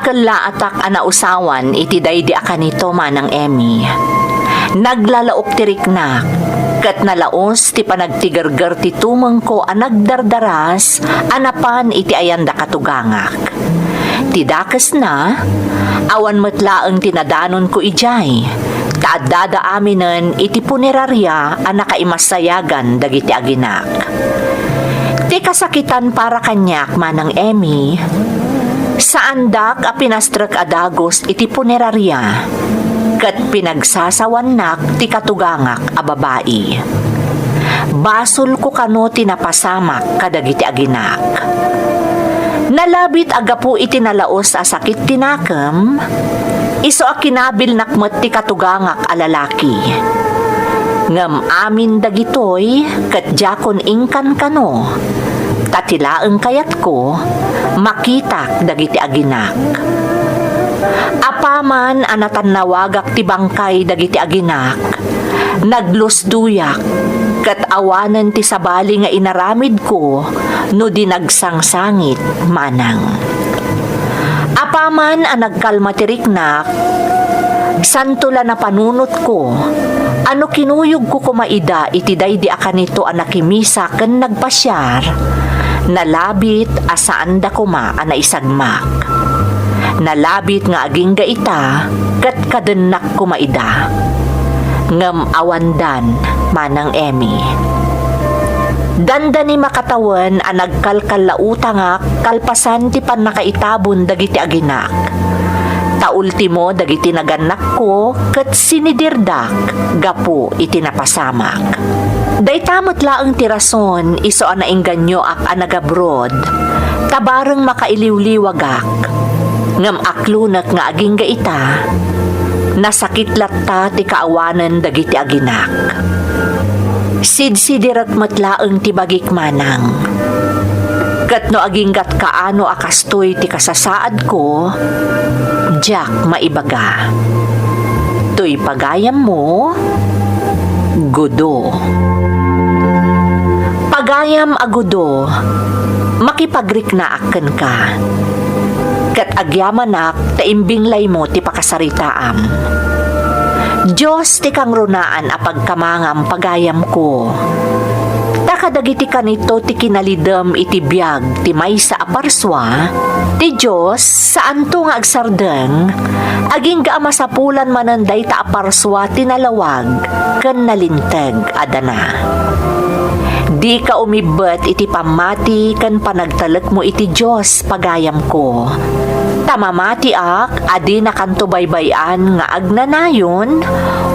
Dakkel la a tak a nausawan iti daydi a kanito, Manang Emmy. Naglalaok ti riknak, ket nalaos ti panagtigerger ti tumengko a nagdardaras a napan iti ayanda katugangak. Ti dakesna, awan met laeng ti nadanonko idiay, ta addada aminen iti puneraria a nakaimasayagan dagiti aginak. Ti kasakitan para kaniak, Manang Emmy, saandak a pinastrek a dagus iti puneraria, ket pinagsasawannak ti katugangak a babai. Basolko kano ti napasamak kadagiti aginak. Nalabit a gapu iti nalaos a sakit ti nakem, isu a kinabilnak met ti katugangak a lalaki. Ngem amin dagitoy ket diakon inkankano, ta ti laeng kayatko, makitak dagiti aginak. Apaman a natannawagak ti bangkay dagiti aginak, naglusdoyak, ket awanen ti sabali nga inaramidko no di nagsangsangit, Manang. Apaman a nagkalma ti riknak, santo la napanunotko a no kinuyogko koma ida iti daydi a kanito a nakimisa ken nagpasiar, nalabit a saanda koma a naisagmak. Nalabit nga agingga ita ket kadennak koma ida. Ngem awandan, Manang Emmy. Dandani makatawen a nagkalkallautangak kalpasan ti pannakaitabon dagiti aginak. Ta ultimo dagiti nagannakko ket sinidirdak gapu iti napasamak. Dayta met laeng ti rason isu a nainganyoak a nagabroad, ta bareng makailiwliwagak. Ngem aklonek nga agingga ita, nasakit latta ti kaawanen dagiti aginak. Sidsidirek met laeng ti bagik, Manang. Ket no aginggat kaano a kastoy ti kasasaadko, diak maibaga. Toy pagayammo, Gudo. Pagayam a Gudo, makipagriknaak kenka. Ket agyamanak ta imbinglaymo ti pakasaritaam. Dios ti kangrunaan a pagkamangam, pagayamko. Ta kadagiti kanito ti kinalidem iti biag ti maysa a parsua, ti Dios saanto nga agsardeng, agingga a masapulan manen dayta a parsua ti nalawag ken nalinteg a dana. Dika umibbet iti pammati ken panagtalekmo iti Dios, pagayamko. Ta mamatiak a dinakanto baybay-an nga agnanayon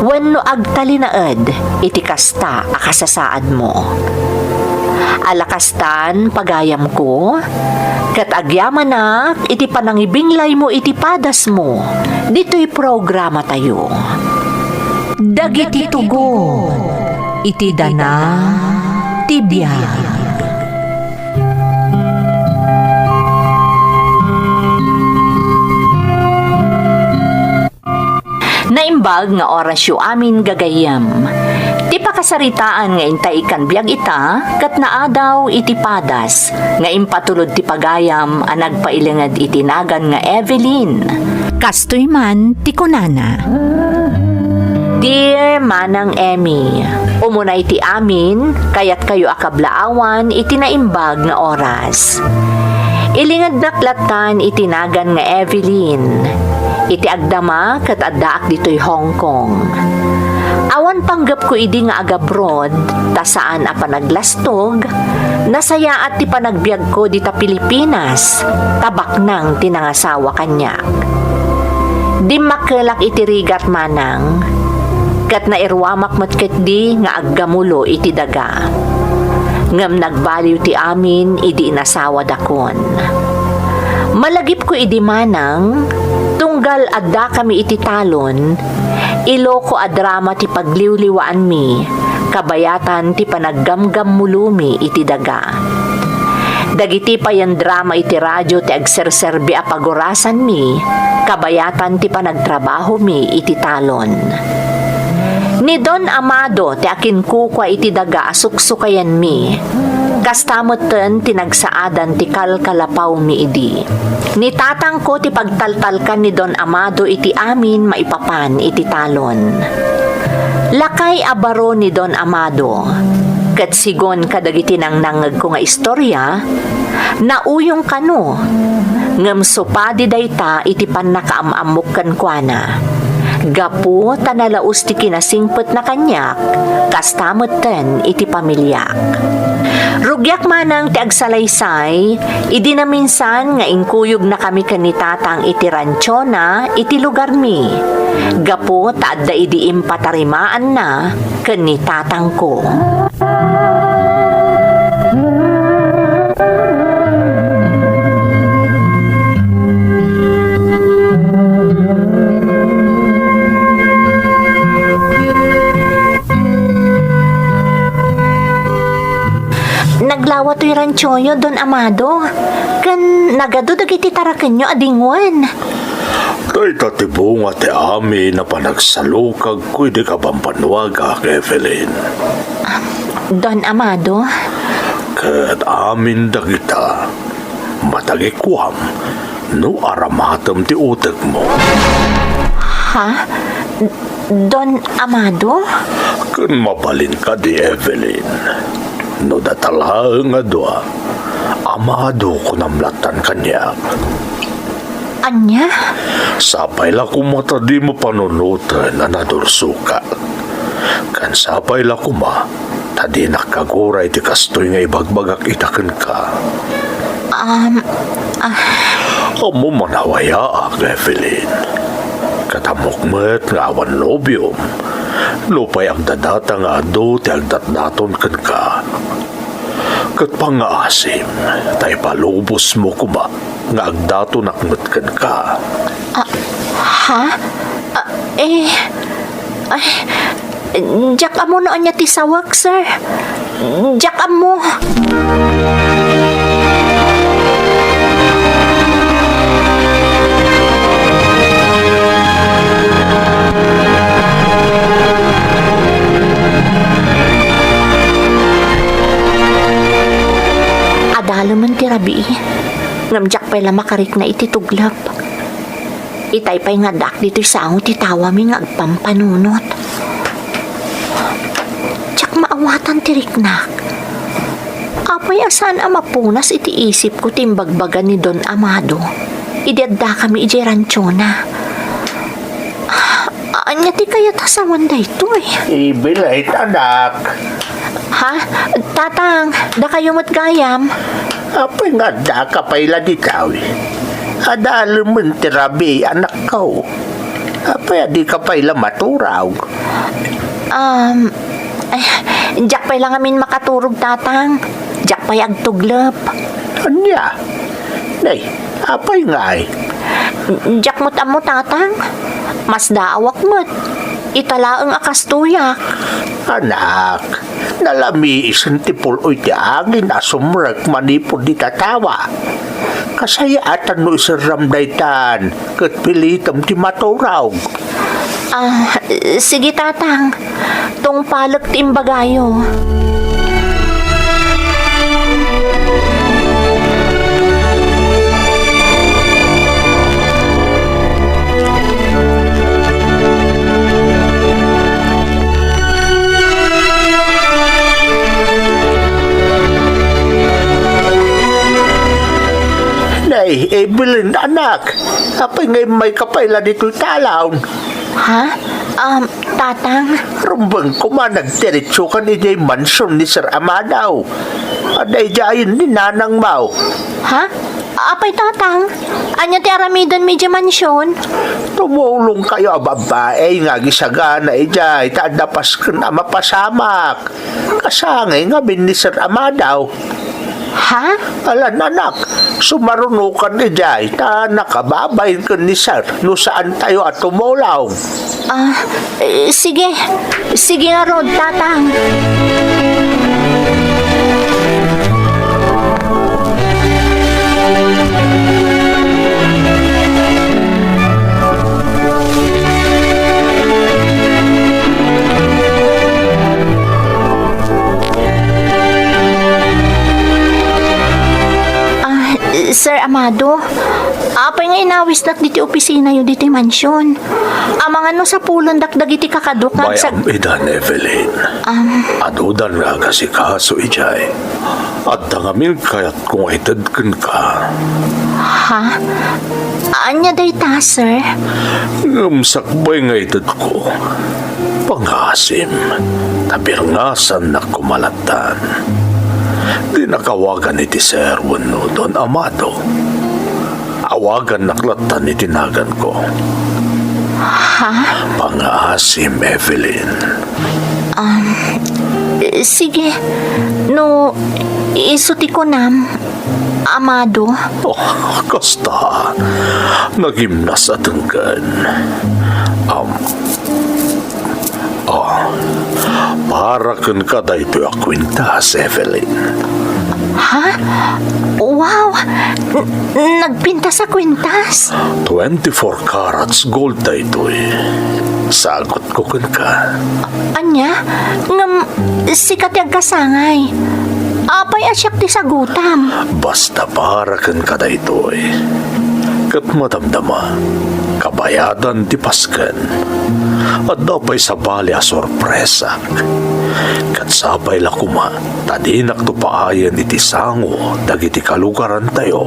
wenno agtalinaed iti kasta a kasasaadmo. Alakastan, pagayamko, ket agyamanak iti panangibinglaymo iti padasmo ditoy programatayo. Dagiti tugon iti dana ti biag. Naimbag nga orasyo amin, gagayyem. Ti pakasaritaan nga intay ikkan biag ita ket naadaw iti padas nga impatulod ti pagayam a nagpailinged iti nagan nga Evelyn. Kastoy man ti kunana. Dear Manang Emmy, umunay ti amin, kayatkayo a kablaawan iti naimbag nga oras. Ilingednak lattan iti nagan nga Evelyn. Iti agdama ket addaak ditoy Hong Kong. Awan panggepko idi nga agabroad, ta saan a panaglastog, nasayaat ti panagbiagko dita Pilipinas, ta baknang ti nangasawa kaniak. Dimmakkelak iti rigat, Manang, ket nairuamak met ketdi nga aggamulo iti daga. Ngem nagbaliw ti amin idi inasawadakon. Malagipko idi, Manang, tunggal addakami iti talon, iloko a drama ti pagliwliwaanmi, kabayatan ti panaggamgammulomi iti daga. Dagiti payen drama iti radio ti agserserbi a pagurasanmi, kabayatan ti panagtrabahomi iti talon. Ni Don Amado ti akinkukua iti daga a suksukayanmi. Kasta metten ti nagsaadan ti kalkalapawmi idi. Ni tatangko ti pagtaltalkan ni Don Amado iti amin maipapan iti talon. Lakay a baro ni Don Amado, ket sigon kadagiti nangnangngegko nga istorya, nauyong kano, ngem supadi dayta iti pannakaam-ammok kenkuana. Gapu ta nalaus ti kinasingpetna kaniak, kasta metten iti pamiliak. Rugiak manang ti agsalaysay, idi naminsan nga inkuyogna kami ken ni Tatang iti ranchona iti lugarmi, gapu ta adda idi impatarimaanna ken ni tatangko. Naglawa toy ranchoyo, Don Amado, ken nagadu dagiti tarakenyo a dingwen. Dayta ti bunga ti amin a panagsalukagko idi kabambannuagak, Evelyn. Don Amado? Ket amin dagita, madagikuam no aramatem ti utekmo. Ha? Don Amado? Ken mabalin kadi, Evelyn. No data laeng a dua, Amado kunam lattan kaniak. Ania? Sapay la koma ta dimo panunoten a nadursokak. Ken sapay la koma ta dinak kaguray ti kastoy nga ibagbagak ita kenka. Um, ah. Ammo man a wayaak, Evelyn. Ket ammok met nga awan nobiom, nupay agdadata nga adu ti agdatdaton kenka. Ket pangngaasim ta ipalubosmo koma nga agdatonak met kenka. Ah, ha? Ah, eh, ay, diak ammo no ania ti sawek, sir. Diak ammo. Adalemen ti rabii, ngem diak pay la makarikna iti tuglep. Itay pay nga addaak ditoy sango ti tawami nga agpampanunot. Diak maawatan ti riknak. Apay a saan a mapunas iti isipko ti imbagbaga ni Don Amado idi addakami idiay ranchona? Ania ti kayat a sawen daytoy? Evelyn, anak. Ha? Tatang, dakayo met gayam? Apay nga addaka pay la dita? Adalemen ti rabii, anakko. Apay a dika pay la maturog? Um, ay, diak pay la ngamin makaturog, Tatang. Diak pay agtuglep. Ania? Nay, apay ngay? Diak met ammo, Tatang. Masdaawak met. Ita laeng a kastoyak. Anak, nalamiisen ti pul-oy ti angin a sumrek manipud dita tawa. Kasayaatan no iserram daytan, ket pilitem ti maturog. Ah, sige, Tatang. Tungpalek ti imbagayo. Nay, Evelyn, anak, apay nga immayka pay la ditoy talon? Ha? Um, Tatang? Rumbeng koma, nagdiretsokan idiay mansion ni Sir Amado. Adda idiayen ni nanangmo. Ha? Apay, Tatang? Ania ti aramidenmi idiay mansion? Tumulongkayo a babbai nga agisagana idiay ta adda pasken a mapasamak. Kasangay ngamin ni Sir Amado. Ha? Alan, anak, sumarunokan idiay ta nakababain ken ni Sir no saantayo a tumulong. Ah, eh, sige. Sige ngarud, Tatang. Amado, apay nga inawisnak diti opisinayo diti mansion? Amangan no sapulondak dagiti kakadok nga agsak- Bay-am idan, Evelyn. Am. Adudan nga agasikaso idiay. Adda ngamin kayatko nga ited kenka. Ha? Ania dayta, sir? Ngem sakbay nga itedko, pangaasim, ta birngasannak koma lattan. Dinak awagan iti sir wenno Don Amado. Awagannak lattan iti naganko. Ha? Pangaasim, Evelyn. Um, sige. No, isu ti kunam, Amado. Oh, kasta. Nagimnas a tengken. Um, Oh, para kenka daytoy a kuintas, Evelyn. Ha? Wow! N-, nagpintas a kuintas? Twenty-four carats gold daytoy. Sagutko kenka. Ania? Ngem sika ti agkasangay. Apay a siak ti sagutam? Basta para kenka daytoy. Ket madamdama, kabayadan ti pasken. Adda pay sabali a sorpresak. Ket sapay la koma ta dinakto paayen iti sango dagiti kalugarantayo.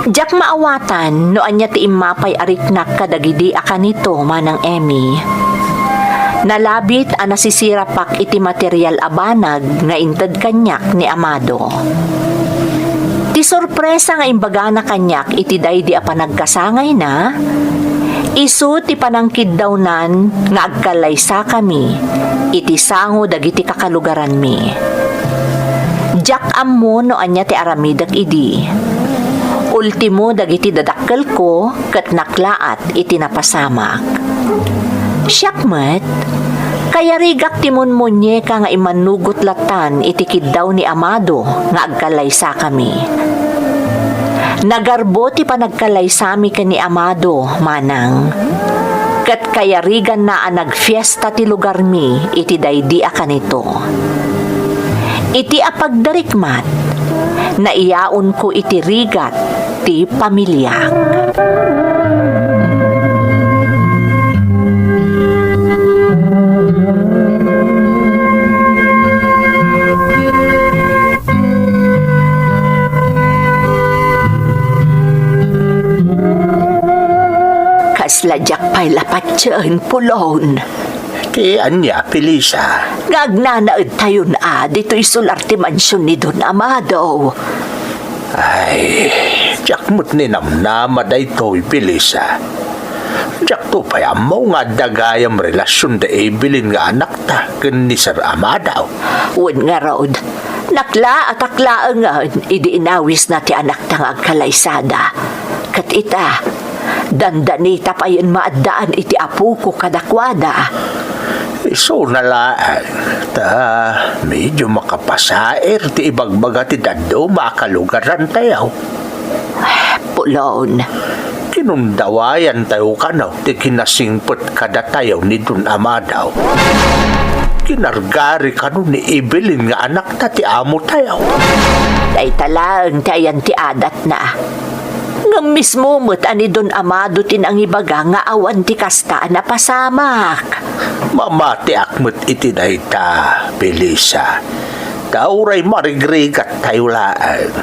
Diak maawatan no ania ti immapay a riknak kadagidi a kanito, Manang Emmy. Nalabit a nasisirapak iti material a banag nga inted kaniak ni Amado. Ti sorpresa nga imbagana kaniak iti daydi a panagkasangayna, isu ti panangkiddawnan nga agkallaysakami iti sango dagiti kakalugaranmi. Diak ammo no ania ti aramidek idi. Ultimo dagiti dadakkelko ket naklaat iti napasamak. Siak met, kayarigak ti munmunyeka nga immanugot lattan iti kiddaw ni Amado nga agkallaysakami. Nagarbo ti panagkallaysami ken ni Amado, manang. Ket kayariganna a nagfiesta ti lugarmi iti daydi a kanito. Iti apagdarikmat, naiyaonko iti rigat ti pamiliak. Kasla diak pay la patien, Pulon. Ti ania, Felisa? Nga agnanaedtayon a ditoy solar ti mansion ni Don Amado. Ay, diak met ninamnama daytoy, Felisa. Diakto pay ammo nga adda gayam relasion da Evelyn nga anakta ken ni Sir Amado. Wen ngarud, naklaat a klaengen idi inawisna ti anakta nga agkalaysada. Ket ita, dandanita payen maaddaan iti apoko kadakuada. Isuna laeng, ta medio makapasair ti ibagbaga ti dadduma a kalugarantayo. Pulon. Kinundawayantayo kano ti kinasingpet kadatayo ni Don Amado. Kinargari kano ni Evelyn nga anakta ti amotayo. Dayta laeng ti ayan ti adatna. Ngem mismo met a ni Don Amado ti nangibaga nga awan ti kasta a napasamak. Mamatiak met iti dayta, Felisa. Ta uray marigrigattayo laeng,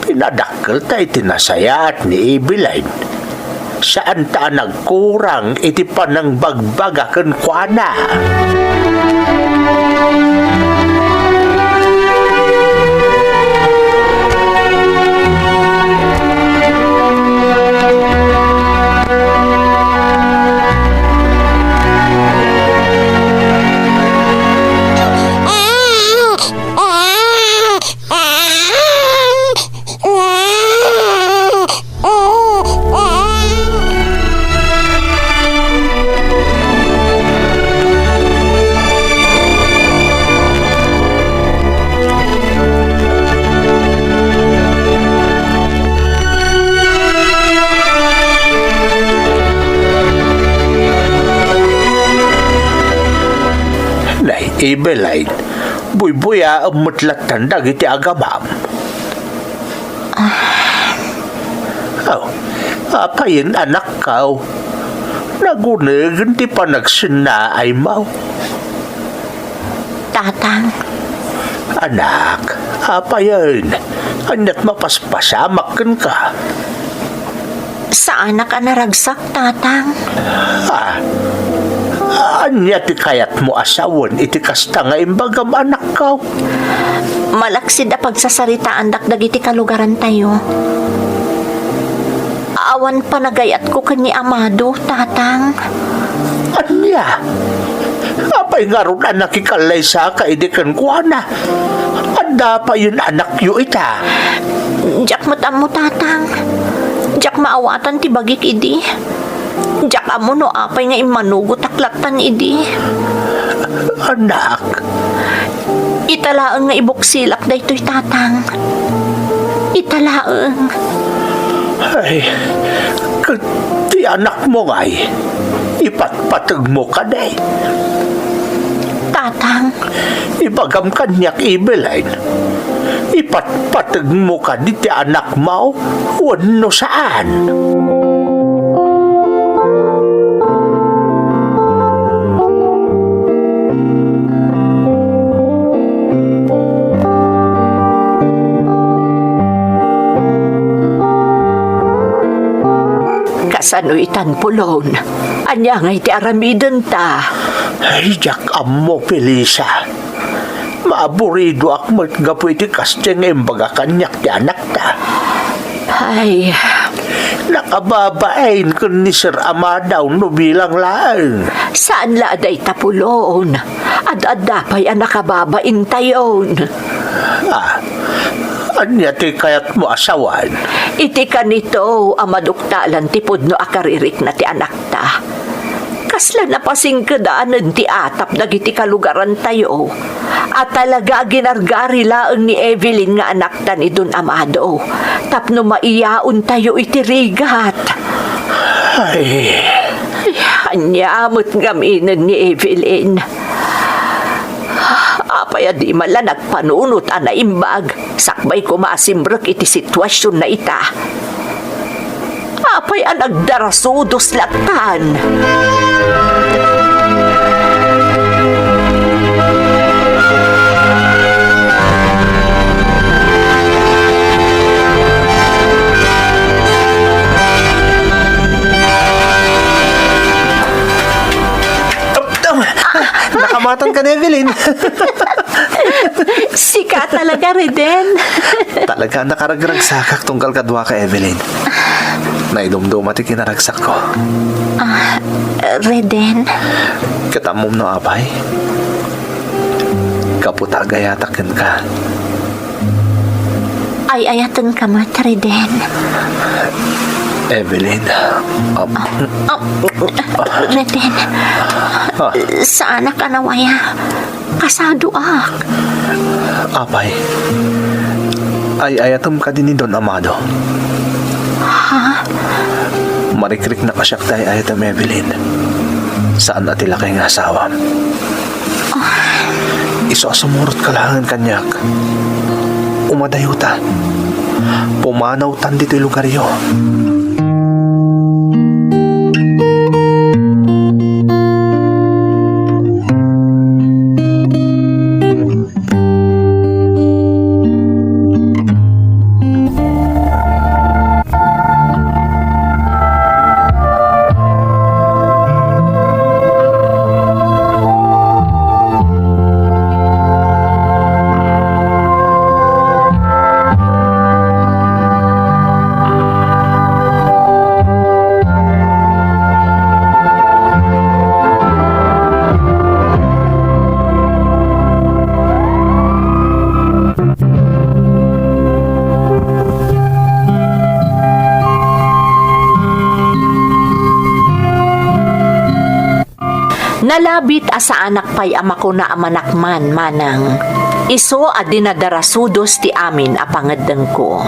pinadakkelta iti nasayaat ni Evelyn. Saanta a nagkurang iti panangbagbaga kenkuana. Evelyn, buybuyaem met lattan dagiti agamam. Oh, apayen, anakko? Nagunegen ti panagsennaaymo. Tatang. Anak, apayen, ania't mapaspasamak kenka? Saanak a naragsak, Tatang. Ah, ania ti kayatmo a sawen iti kasta nga imbagam, anakko? Malaksid a pagsasaritaandak dagiti kalugarantayo. Awan panagayatko ken ni Amado, Tatang. Ania? Apay ngarud a nakikallaysaka idi kenkuana? Adda payen anakyo ita? Diak met ammo, Tatang. Diak maawatan ti bagik idi. Diak ammo no apay nga immanugotak lattan idi. Anak. Ita laeng nga ibuksilak daytoy, Tatang. Ita laeng. Ay, ket ti anakmo ngay, ipatpategmo kadi? Tatang. Ibagam kaniak, Evelyn, ipatpategmo kadi ti anakmo wenno saan? Kasano itan, Pulon? Ania ngay ti aramidenta? Ay, diak ammo, Felisa. Maaburidoak met gapu iti kasdiay nga imbaga kaniak ti anakta. Ay. Nakababain ken ni Sir Amado no bilang laeng. Saan la a dayta, Pulon? Ad-adda pay a nakababaintayon. Ah, ania ti kayatmo a sawen? Iti kanito a maduktalan ti pudno a karirikna ti anakta. Kasla napasingkedanen ti atap dagiti kalugarantayo a talaga a ginargari laeng ni Evelyn nga anakta ni Don Amado tapno maiyaontayo iti rigat. Ay. Ania met ngaminen ni Evelyn? Apay a dima la nagpanunot a naimbag sakbay koma a simrek iti situasionna ita? Apay a nagdarasudos lattan? Aptam! Nakamatan ka ni Evelyn. Sika talaga, Reden. Talaga, nakaragragsakak tunggal kaduaka, Evelyn. Naidumduma ti kinaragsakko. Ah, Reden. Ket ammom no apay? Gapu ta agayatak kenka. Ay-ayatenka met, Reden. Evelyn, um, Ah, Reden. Ah. Saanak a nawaya. Kasadoak. Apay, ay-ayatem kadi ni Don Amado? Ha? Marikriknak a siak ti ay-ayatem, Evelyn. Saan a ti lakay nga asawam. Isu a sumurotka laengen kaniak. Umadayota. Pumanawtan ditoy lugaryo. Nalabit a saanak pay a makuna a manakman, manang isu a dinadarasudos ti amin a pangeddengko.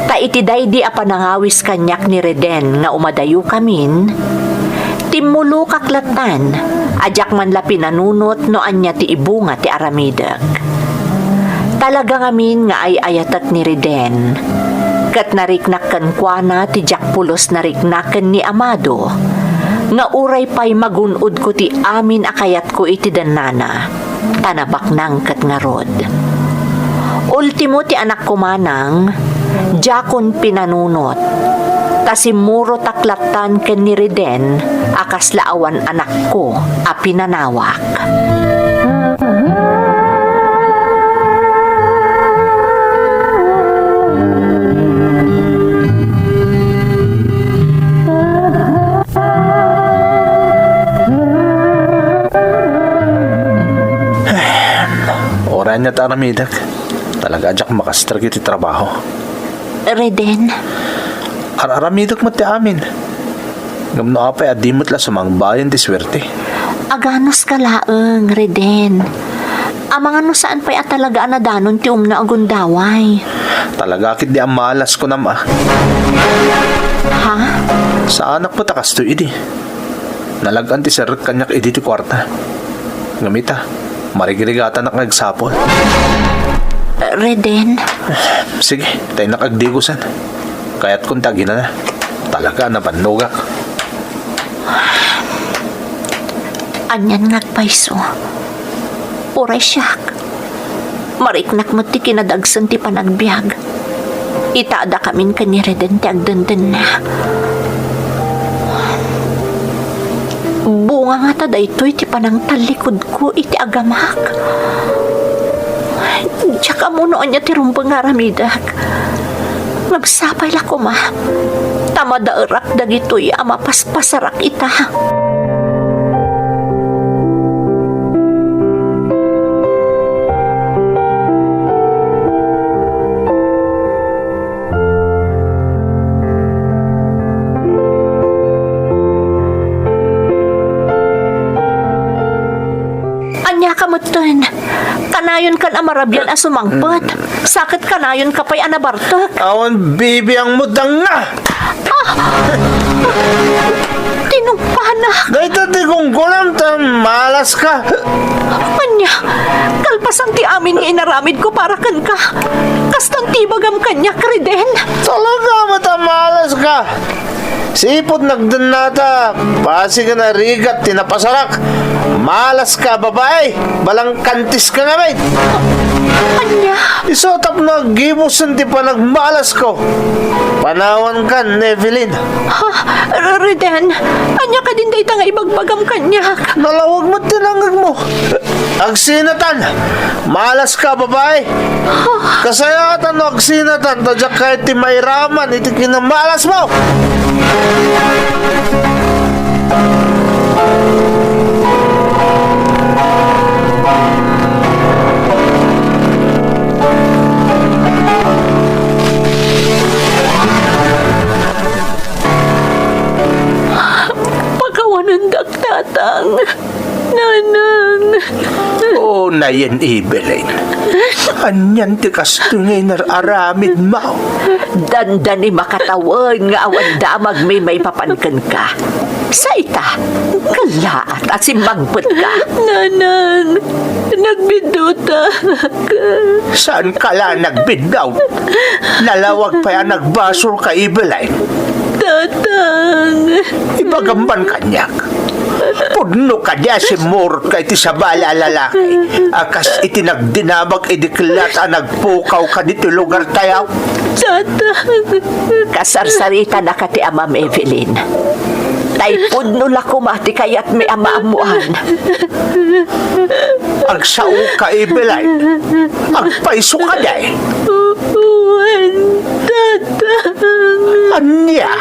Ta iti daydi a panangawis kaniak ni Reden nga umadayokamin, Immulokak lattan, a diak man la pinanunot no ania ti ibunga ti aramidek. Talaga ngamin nga ay-ayatek ni Reden, ket nariknak kenkuana ti diak pulos nariknaken ni Amado, nga uray pay magun-odko ti amin a kayatko iti dennana, ta nabaknang ket ngarud. Ultimo ti anakko manang, diakon pinanunot, ta simmurotak lattan ken ni Reden a kasla awan anakko a pinanawak. Uray ania ti aramidek, talaga a diak makastrek iti trabaho. Reden. Ar-aramidek met ti amin. Ngem no apay a di met la sumangbayen ti suerte? Aganuska laeng, Reden. Amangan no saan pay a talaga a nadanon ti umno a gundaway. Talaga ketdi a malas kunam a. Ha? Saanak met a kastoy idi. Nalag-an ti serrek kaniak idi ti kuarta. Ngem ita, marigrigatannak nga agsapul. Reden. Sige, ta innak agdigosan. Kayatkon ti aginana. Talaga a nabannogak. Anian nga agpayso? Uray siak. Mariknak met ti kinadagsen ti panagbiag. Ita, adda kamin ken ni Reden ti agdendenna. Bunga ngata daytoy ti panangtallikudko iti agamak? Diak ammo no ania ti rumbeng nga aramidek. Ngem sapay la koma, ta madaerak dagitoy a mapaspasarak ita. Ania ka metten? Kanayon kan a marabian a sumangpet. Sa ket kanayon ka pay a nabartek. Awan bibiangmo, dangna! Ah! Tinungpanak. Dayta ti gunggonam ta malas ka. Ania, kalpasan ti amin nga inaramidko para kenka, kastan ti ibagam kaniak, Reden? Talaga met a malas ka. Sipud nagdennata, pasigen a rigat ti napasarak. Malas ka a babai, balangkantis ka ngamin. Ania? Isu tapno aggibusen ti panagmalasko. Panawankan, Evelyn. Ha? R-, Reden, ania kadin dayta nga ibagbagam kaniak? Nalawag met ti nangngegmo. Agsinatan! Malas ka, babai! Kasayaatan no agsinatan, ta diak kayat ti mairaman iti kinamalasmo! Pakawanendak, Tatang. Nanang. O, nayen, Evelyn. Anian ti kastoy nga inar-aramidmo? Dandani makatawen nga awan damagmi maipapan kenka. Sa ita, kellaat a simmangpetka. Nanang, nagbiddutak. Saanka la a nagbidduta. Nalawag pay a nagbasolka, Evelyn. Tatang. Ibagam man kaniak. Pudno kadi a simmurotka iti sabali a lalaki a kas iti nagdinamag idi kellaat a nagpukaw kaditoy lugartayo? Tatang. Kasarsaritanaka ti amam, Evelyn. Tay pudno la koma ti kayatmi a maammoan. Agsaoka, Evelyn. Agpayso kadi. Wen, Tatang. Ania?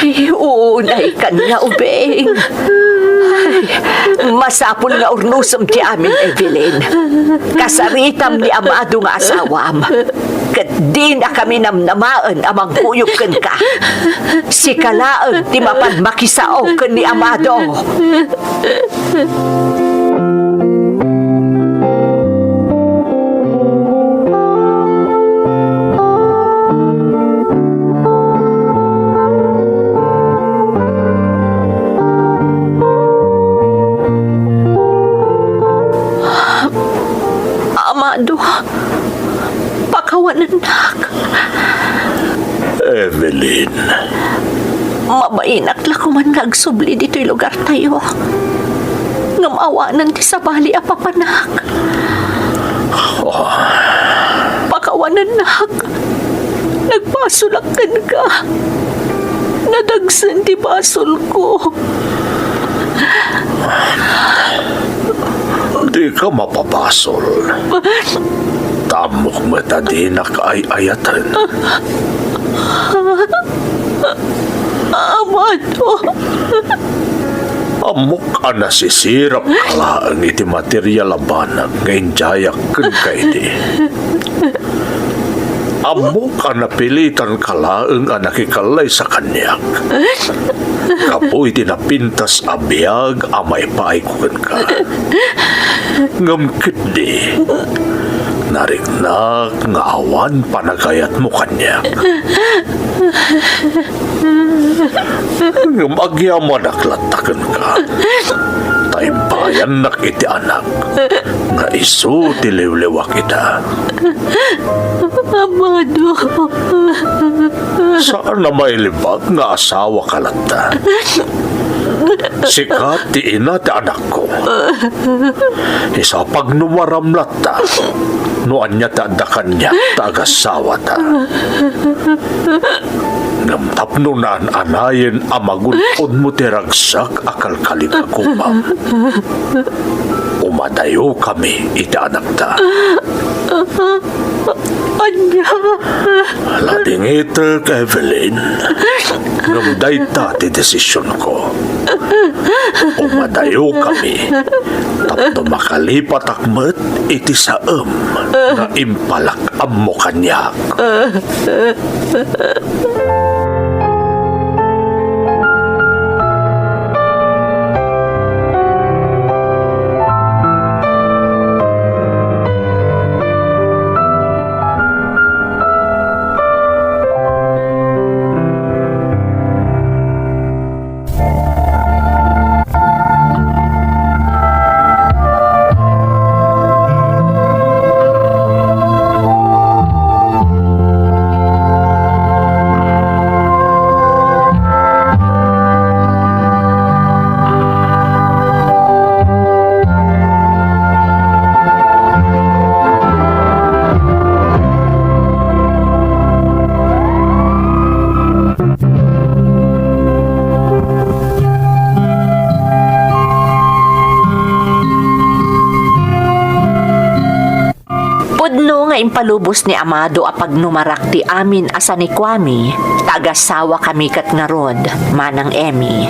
Ay, uunay kaniak, ubing. Ay, masapul nga urnosem ti amin, Evelyn. Kasaritam ni Amado nga asawam. Ket dinakami namnamaen a mangkuyog kenka. Sika laeng ti mapan makisao ken ni Amado. Evelyn. Mabainak la koman nga agsubli ditoy lugartayo. Ngem awanen ti sabali a papanak. Oh. Pakawanennak. Nagbasolak kenka. Nadagsen ti basolko. Dika mapabasol. Ta ammok met a dinak ay-ayaten. Amado. Ammok a nasisirapka laeng iti material a banag nga indiayak kenka idi. Ammok a napilitanka laeng a nakikallaysa kaniak gapu iti napintas a biag a maipaayko kenka. Ngem ketdi, nariknak nga awan panagayatmo kaniak. Ngem agyamanak latta kenka, ta impayannak iti anak nga isu ti liwliwak ita. Amado. Saan a mailibak nga asawaka latta. Sika ti ina ti anakko. Isu a pagnumaram latta no ania ti adda kaniak ta agasawata. Ngem tapno naan-anayen a magun-odmo ti ragsak a kalkalikagumam, umadayokami iti anakta. Ania? Ladingitek, Evelyn. Ngem dayta ti desisionko. Umadayokami tapno makalipatak met iti saem nga impalak-ammo kaniak. Pudno nga impalubos ni Amado a pagnumarak ti amin a sanikuami, ta agasawakami ket ngarud, Manang Emmy.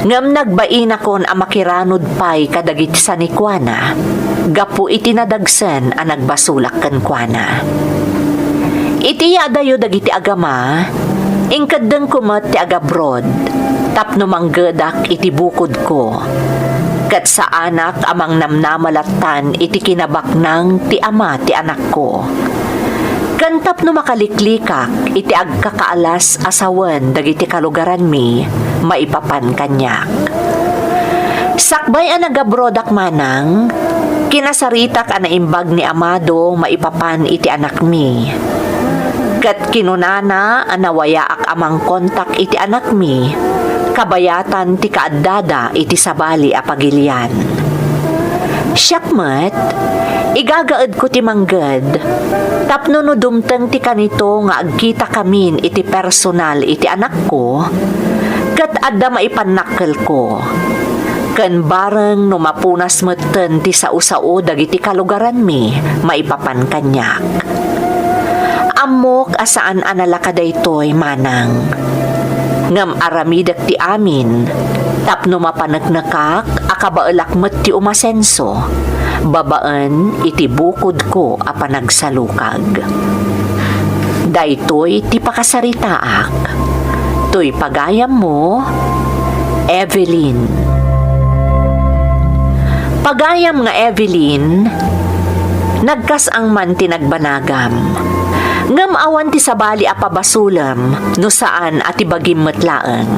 Ngem nagbainakon a makiranod pay kadagiti sanikuana, gapu iti nadagsen a nagbasolak kenkuana. Iti yaadayo dagiti agama, inkeddengko met ti agabroad tapno manggedak iti bukodko. Ket saanak a mangnamnama lattan iti kinabaknang ti ama ti anakko. Ken tapno makaliklikak iti agkakaalas a sawen dagiti kalugaranmi maipapan kaniak. Sakbay a nagabroadak manang, kinasaritak a naimbag ni Amado maipapan iti anakmi. Ket kinunana a nawayaak a mangkontak iti anakmi, kabayatan ti kaaddada iti sabali a pagilian. Siak met, igagaedko ti mangged, tapno no dumteng ti kanito nga agkitakamin iti personal iti anakko, ket adda maipannakkelko. Ken bareng no mapunas metten ti sao-sao dagiti kalugaranmi maipapan kaniak. Ammok a saan a nalaka daytoy, manang. Ngem aramidek ti amin tapno mapaneknekak a kabaelak met ti umasenso babaen iti bukodko a panagsalukag. Daytoy ti pakasaritaak. Toy pagayammo, Evelyn. Pagayam nga Evelyn, nagkas-ang man ti nagbanagam. Ngem awan ti sabali a pabasolem no saan a ti bagim met laeng.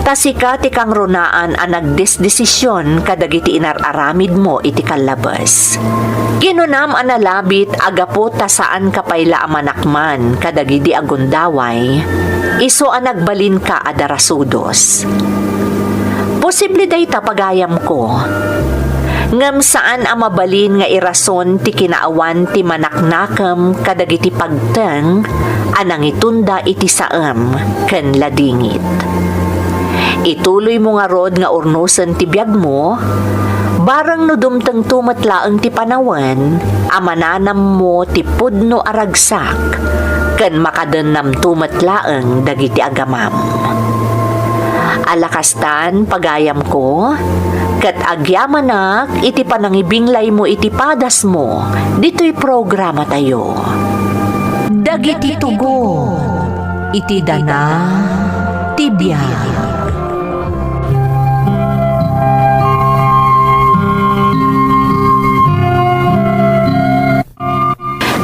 Ta sika ti kangrunaan a nagdesdesision kadagiti inar-aramidmo iti kallabes. Kinunam a nalabit a gapu ta saanka pay la a manakman kadagidi a gundaway, isu a nagbalinka a darasudos. Posible dayta, pagayamko. Ngem saan a mabalin nga irason ti kinaawan ti manaknakem kadagiti pagteng a nangitunda iti saem ken ladingit. Ituloymo ngarud nga urnosen ti biagmo, bareng no dumtengto met laeng ti panawen a mananammo ti pudno a ragsak ken makadennamto met laeng dagiti agamam. Ala kastan, pagayamko, ket agyamanak iti panangibinglaymo iti padasmo ditoy programatayo. Dagiti tugot iti dana ti biag.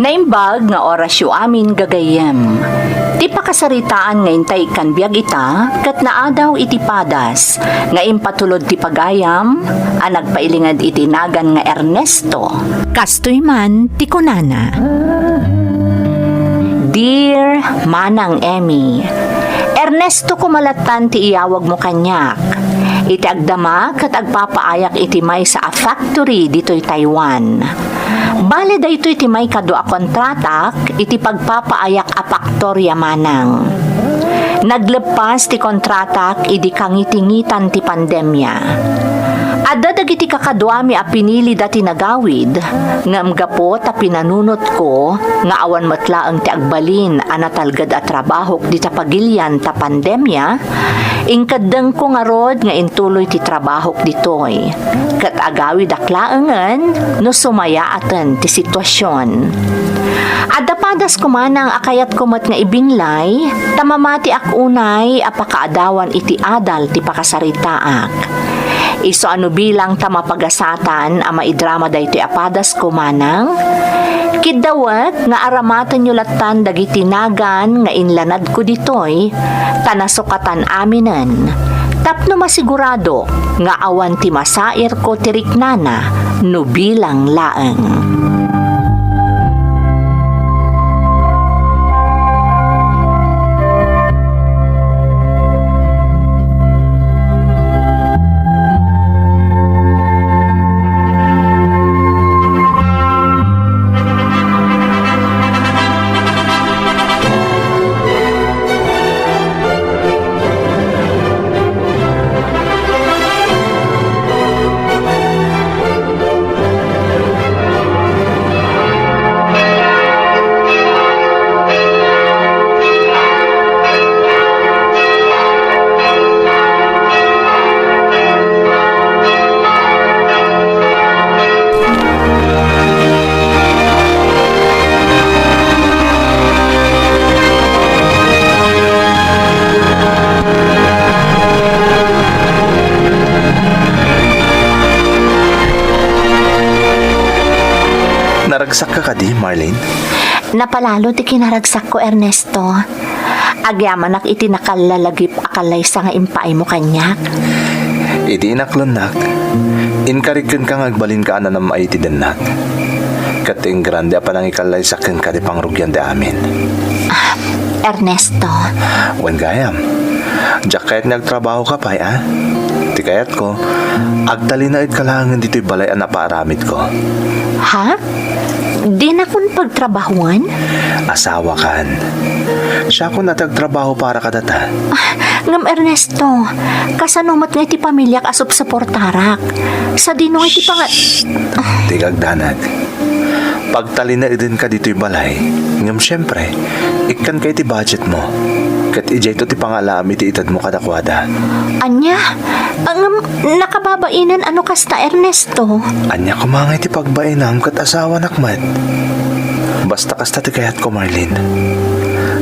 Naimbag nga orasyo amin, gagayyem. Ti pakasaritaan nga intay ikkan biag ita ket naadaw iti padas nga impatulod ti pagayam a nagpailinged iti nagan nga Ernesto. Kastoy man ti kunana. Dear Manang Emmy, Ernesto koma lattan ti iyawagmo kaniak. Iti agdama ket agpapaayak iti maysa a factory ditoy Taiwan. Bale, daytoy ti maikadua a kontratak iti pagpapaayak a faktorya, manang. Nagleppas ti kontratak idi kangitingitan ti pandemia. Adda dagiti kakaduami a pinilida ti nagawid, ngem gapu ta pinanunotko nga awan met laeng ti agbalin a natalged a trabahok dita pagilian ta pandemia, inkeddengko ngarud nga intuloy ti trabahok ditoy. Ket agawidak laengen no sumayaaten ti situasion. Adda padas koma, manang, a kayatko met nga ibinglay, ta mamatiak unay a pakaadawan iti adal ti pakasaritaak. Isu a no bilang ta mapagasatan a maidrama daytoy a padasko, manang, kiddawek nga aramatenyo lattan dagiti nagan nga inlanadko ditoy, ta nasukatan aminen, tapno masigurado nga awan ti masairko ti riknana no bilang laeng. Naragsakka kadi, Marlene? Napalalo ti kinaragsakko, Ernesto. Agyamanak iti nakallalagip a kallaysa nga impaaymo kaniak. Idi inaklennak, inkarik kenka nga agbalinka a nanam-ay iti dennak. Ket ti ingrande a panangikallaysak kenka ti pangrugian ti amin. Ah, Ernesto. Wen gayam, diak kayat nga agtrabahoka pay, a? Ti kayatko, agtalinaedka laengen ditoy balay a napaaramidko. Ha? Dinakon pagtrabahoan? Asawakan. Siakon a ti agtrabaho para kadata. Ah, ngem Ernesto, kasano met nga iti pamiliak a supsuportarak? Sadino nga iti panga- Shh! Dika agdanag. Pagtalinaedenka ditoy balay, ngem siempre, ikkanka iti budgetmo. Ket idiayto ti pangalaam iti itedmo kadakuada. Ania? Ngem nakababainen a no kasta, Ernesto. Ania koma nga iti pagbainam ket asawanak met? Basta kasta ti kayatko, Marlene.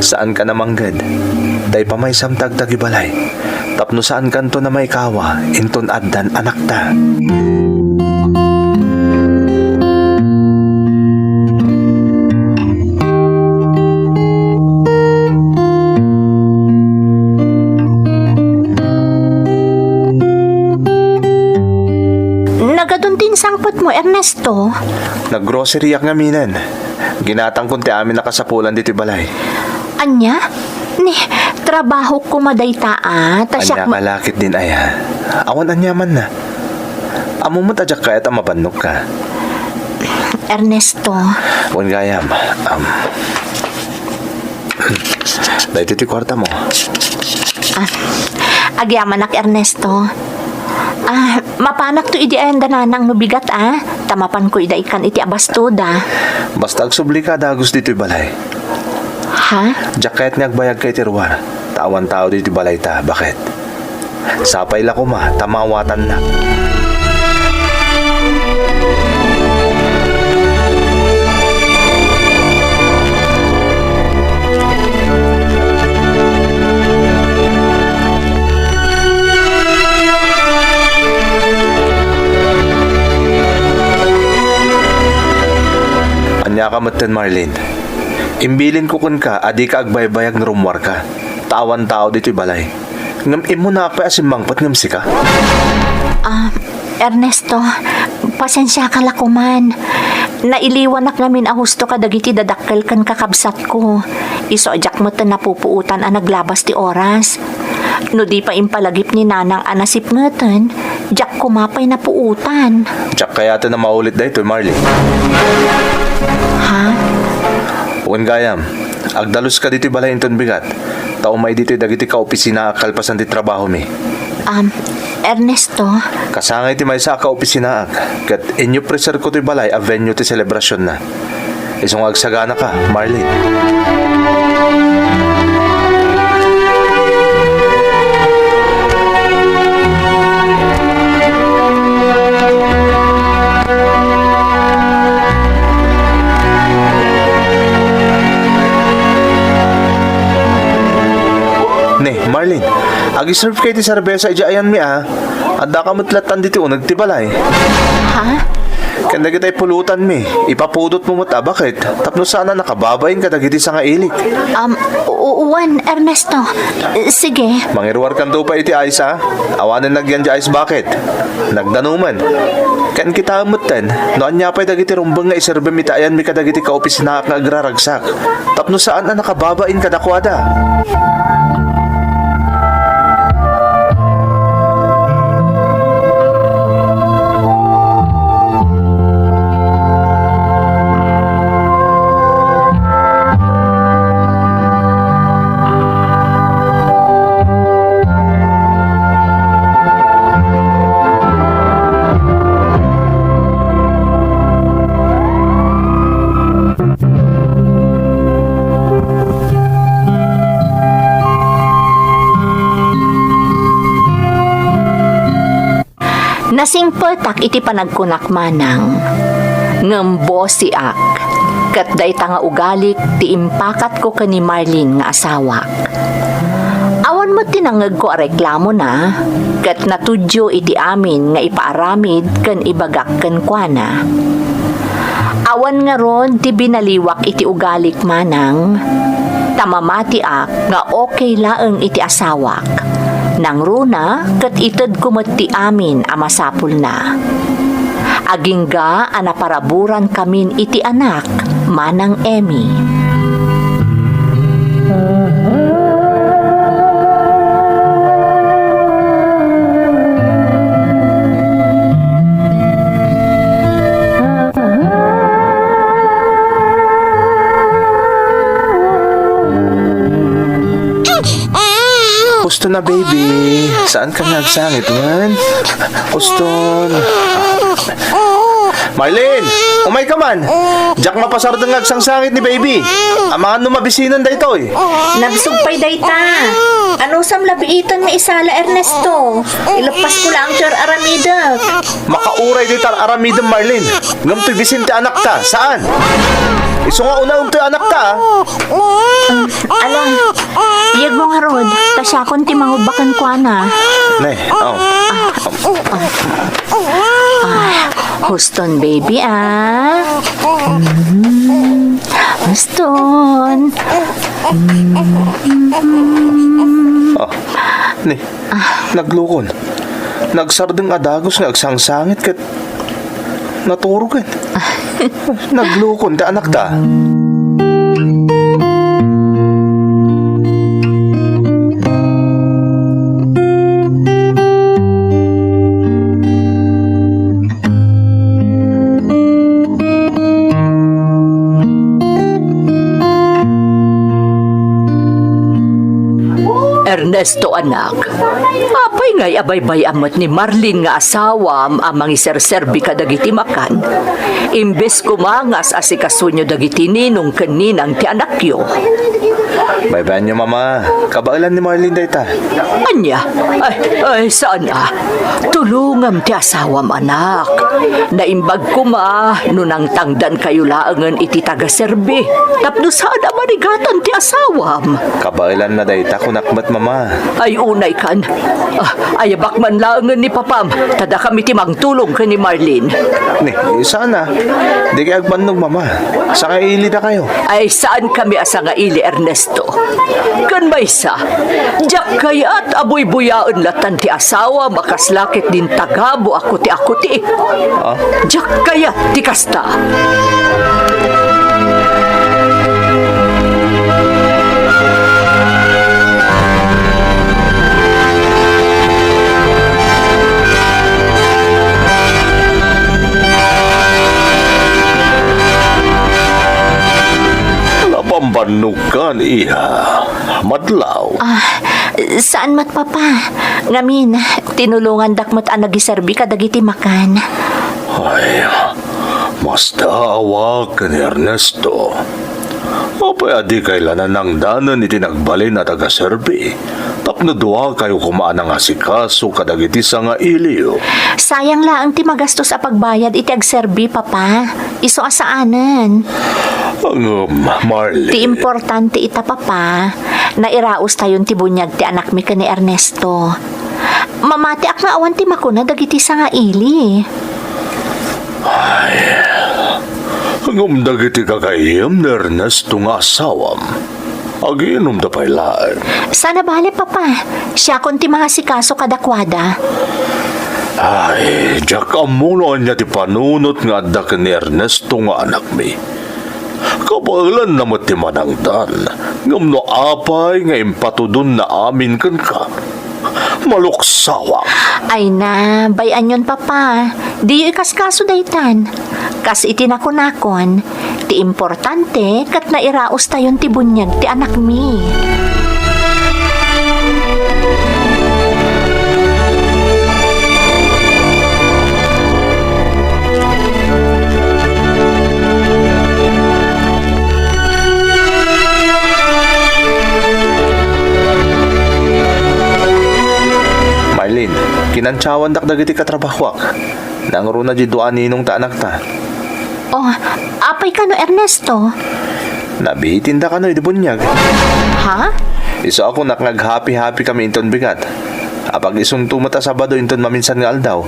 Saankan a mangged, ta ipamaysam ti agtagibalay, tapno saankanton a maikawa inton addan anakta. mo, Ernesto? Naggroceryak ngaminen. Ginatangkon ti amin a kasapulan ditoy balay. Ania? Ni, trabahok koma dayta, a. Ta siak Ania ma- ka la ketdin aya? Awan aniamanna. Ammom met a diak kayat a mabannogka. Ernesto. Wen gayam, um, daytoy ti kuartamo. Ah, agyamanak, Ernesto. Ah, mapanakto idi ayan da nanang no bigat, a. Ta mapanko ida ikkan iti abastoda. Basta agsublika a dagus ditoy balay. Ha? Diak kayat nga agbayagka iti ruar. Ta awan tao ditoy balayta. Baket? Sapay la koma ta maawatannak. Ania ka metten, Marlene? Imbilinko kenka a dika agbaybayag no rummuarka, ta awan tao ditoy balay. Ngem immunaak pay a simmangpet ngem sika? Ah, Ernesto, pasensiaka la koman. Nailiwanak ngamin a husto kadagiti dadakkel ken kakabsatko. Isu a diak met napupuotan a naglabas ti oras. No di pay impalagip ni Nanang a nasipngeten, diak koma pay napuotan. Diak kayaten a maulit daytoy, Marlene. Ha? Wen gayam, agdaluska ditoy balay inton bigat, ta umay ditoy dagiti kaopisinaak kalpasan ti trabahomi. Um, Ernesto? Kasangay ti maysa a kaopisinaak, ket inyopreserko toy balay a venue ti selebrasionna. Isu nga agsaganaka, Marlene. Ne, Marlene, ag-serve kay ti serbesa idiay ayanmi, a. Addaka met lattan ditoy uneg ti balay. Ha? Ken dagiti pulutanmi, ipapudotmo met a baket tapno saan a nakababain kadagiti sangailik. Um, u-, uwan, Ernesto. Sige. Mangiruarkanto pay iti ice, a. Awanen nagyan ti ice bucket. Nagdanuman. Ken kitaem metten, no ania pay dagiti rumbeng nga iserbem iti ayanmi kadagiti kaopisinaak nga agraragsak. Tapno saan a nakababain kadakuada. Nasingpetak iti panagkunak manang, ngem bosiak, ket dayta nga ugalik ti impakatko ken ni Marlene nga asawak. Awan met ti nangngegko a reklamona, ket natudio iti amin nga ipaaramid ken ibagak kenkuana. Awan ngarud ti binaliwak iti ugalik manang, ta mamatiak nga okay laeng iti asawak. Nangruna ket itedko met ti amin a masapulna. Agingga a naparaburankamin iti anak, Manang Emmy. Husto na, baby. Saan ka nga agsangit, man? Huston. Marlene, umay ka man. Diak mapasardeng nga agsangsangit ni baby. Amangan no mabisinen daytoy. Nabsog pay dayta. Anusam la biitan nga isala, Ernesto? Ileppasko laeng ti ar-aramidek. Makauray dayta ar-aramidem, Marlene. Ngem toy bisin ti anakta, saan? Isu nga unaem toy anakta, a. Ala, yegmo ngarud, ta siakon ti mangubba kenkuana. Ne, oh. Ah, huston, baby, a. Mm, huston. Mm. Oh, ne, naglukon. Nagsardeng a dagus nga agsangsangit ket Naturoken. Naglukon ti anakta. Ernesto, anak, apay ngay a baybay-am met ni Marlene nga asawam a mangiserserbi kadagiti makan? Imbes koma nga as-asikasonyo dagiti ninong ken ninang ti anakyo. Baybayanyo, Mama. Kabaelan ni Marlene dayta. Ania? Ay, ay, saan a? Tulongam ti asawam, anak. Naimbag koma no nangtangdankayo laengen iti tagaserbi tapno saan a marigatan ti asawam. Kabaelanna dayta, kunak met, Mama. Ay, unaykan. Ah, ayabak man laengen ni papam, ta dakami ti mangtulong ken ni Marlene. Ni, saan a? Dikay agbannog, Mama. Sangailidakayo. Ay, saankami a sangaili, Ernesto. Ken maysa, diak kayat a buybuyaen latan ti asawam a kasla ketdin tagabu a kuti-akuti. Ah? Diak kayat ti kasta. Napambannog kan, iha. Madlaw. Ah, saan met, Papa. Ngamin, tinulongandak met a nagiserbi kadagiti makan. Ay, masdaawak ken ni Ernesto. Apay a dikay la nanangdanen iti nagbalin a tagaserbi tapno duakayo koma a nangasikaso kadagiti sangailiyo? Sayang laeng ti magastos a pagbayad iti agserbi, Papa. Isu a saanen. Ngem, Marlene. Ti importante ita, Papa, nairaostayon ti buniag ti anakmi ken ni Ernesto. Mamatiak nga awan ti makuna dagiti sangaili. Ay, ngem dagiti gagayyem ni Ernesto nga asawam, agiinumda pay laeng. Saan a bale, Papa. Siakon ti mangasikaso kadakuada. Ay, diak ammo no ania ti panunot nga adda ken ni Ernesto nga anakmi. Kabaelanna met ti manangdan, ngem no apay nga impatudonna amin kenka, maluksawak. Ay na, bay-anyon, Papa. Diyo ikaskaso daytan. Kas iti nakunakon, ti importante ket nairaostayon ti buniag ti anakmi. Marlene, kinantsawandak dagiti katrabahoak. Nangruna diay dua a ninong ta anakta. Oh, apay kano, Ernesto? Nabitinda kano idi buniag. Ha? Isu a kunak nga aghapi-hapi kami inton bigat. Apag-isunto met a Sabado inton maminsan nga aldaw.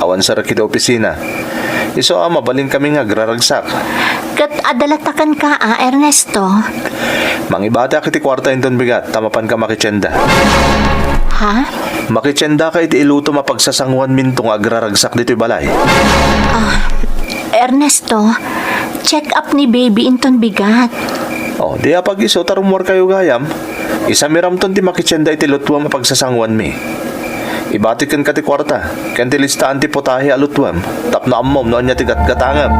Awan serrek iti opisina. Isu a mabalin kami nga agraragsak. Ket adda latta kenka a, Ernesto? Mangibatiak iti kuarta inton bigat ta mapanka makitienda. Ha? Makitiendaka iti ilutom a pagsasanguanminto nga agraragsak ditoy balay. Ah, Ernesto, check up ni baby inton bigat. Oh, di apag-isu ta rummuarkayo gayam. Isamiramton ti makitienda iti lutuem a pagsasanguanmi. Ibatik kenka ti kuarta, ken ti listaan ti putahe a lutuem, tapno ammom no ania ti gatgatangem.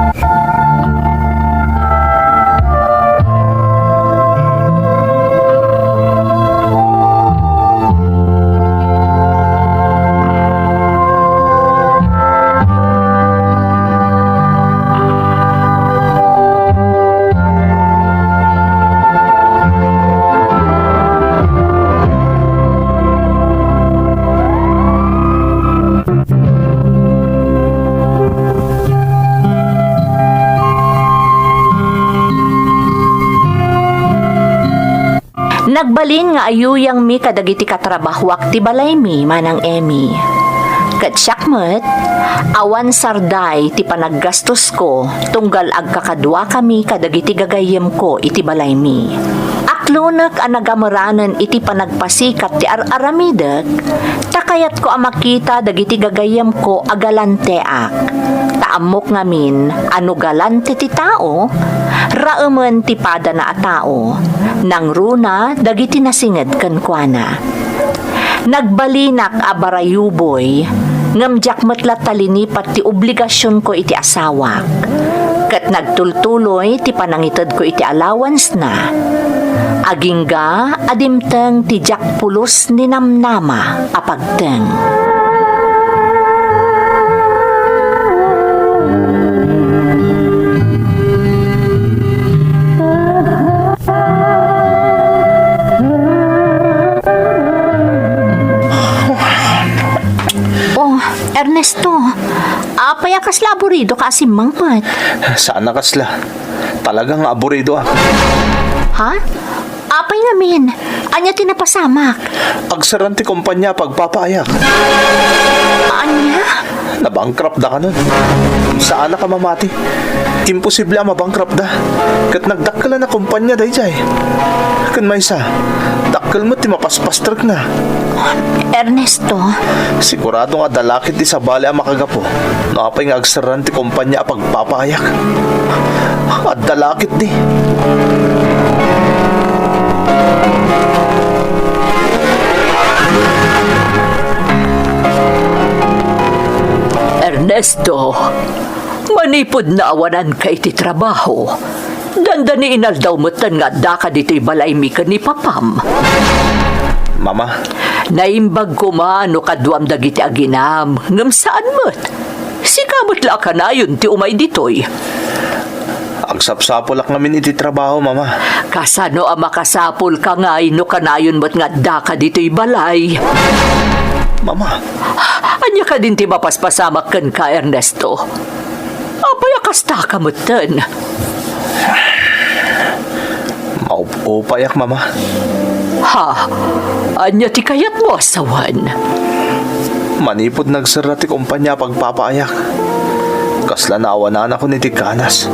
Nagbalin nga ayuyangmi kadagiti katrabahoak ti balaymi, Manang Emmy. Ket siak met, awan sarday ti panaggastosko tunggal agkakaduakami kadagiti gagayyemko iti balaymi. Nasarunek a nagameranen iti panagpasikat ti ar-aramidek, ta kayatko a makita dagiti gagayyemko a galanteak. Ta ammok ngamin a no galante ti tao, raemen ti padana a tao, nangruna dagiti nasinged kenkuana. Nagbalinak a barayuboy, ngem diak met latta linipat ti obligasionko iti asawak. Ket nagtultuloy ti panangitedko iti allowance-na. Agingga a dimteng ti diak pulos ni namnama a pagteng. Oh, Ernesto, apay a kasla aburidoka a simmangpet? Saan a kasla. Talaga nga aburidoak. Ha? Apay ngamin? Ania ti napasamak? Agserran ti kompania a pagpapaayak. Ania? Nabankrupt da kanon. Saanak a mamati. Imposible a mabankrupt da. Ket nagdakkelan a kompania daydiay. Ken maysa, dakkel met ti mapaspastrekna. Ernesto. Sigurado nga adda lakit ti sabali a makagapu no apay nga agserran ti kompania a pagpapaayak. Adda lakit di. Ernesto, manipud naawananka iti trabaho, dandani inaldaw metten nga addaka ditoy balaymi ken ni papam. Mama. Naimbag koma no kaduam dagiti aginam, ngem saan met. Sika met la a kanayon ti umay ditoy. Agsapsapulak ngamin iti trabaho, Mama. Kasano a makasapulka ngay no kanayon met nga addaka ditoy balay? Mama. Ania kadin ti mapaspasamak kenka, Ernesto? Apay a kastaka metten? Maup-upayak, Mama. Ha? Ania ti kayatmo a sawen? Manipud nagserra ti kompania a pagpapaayak, kasla naawananakon iti kanas.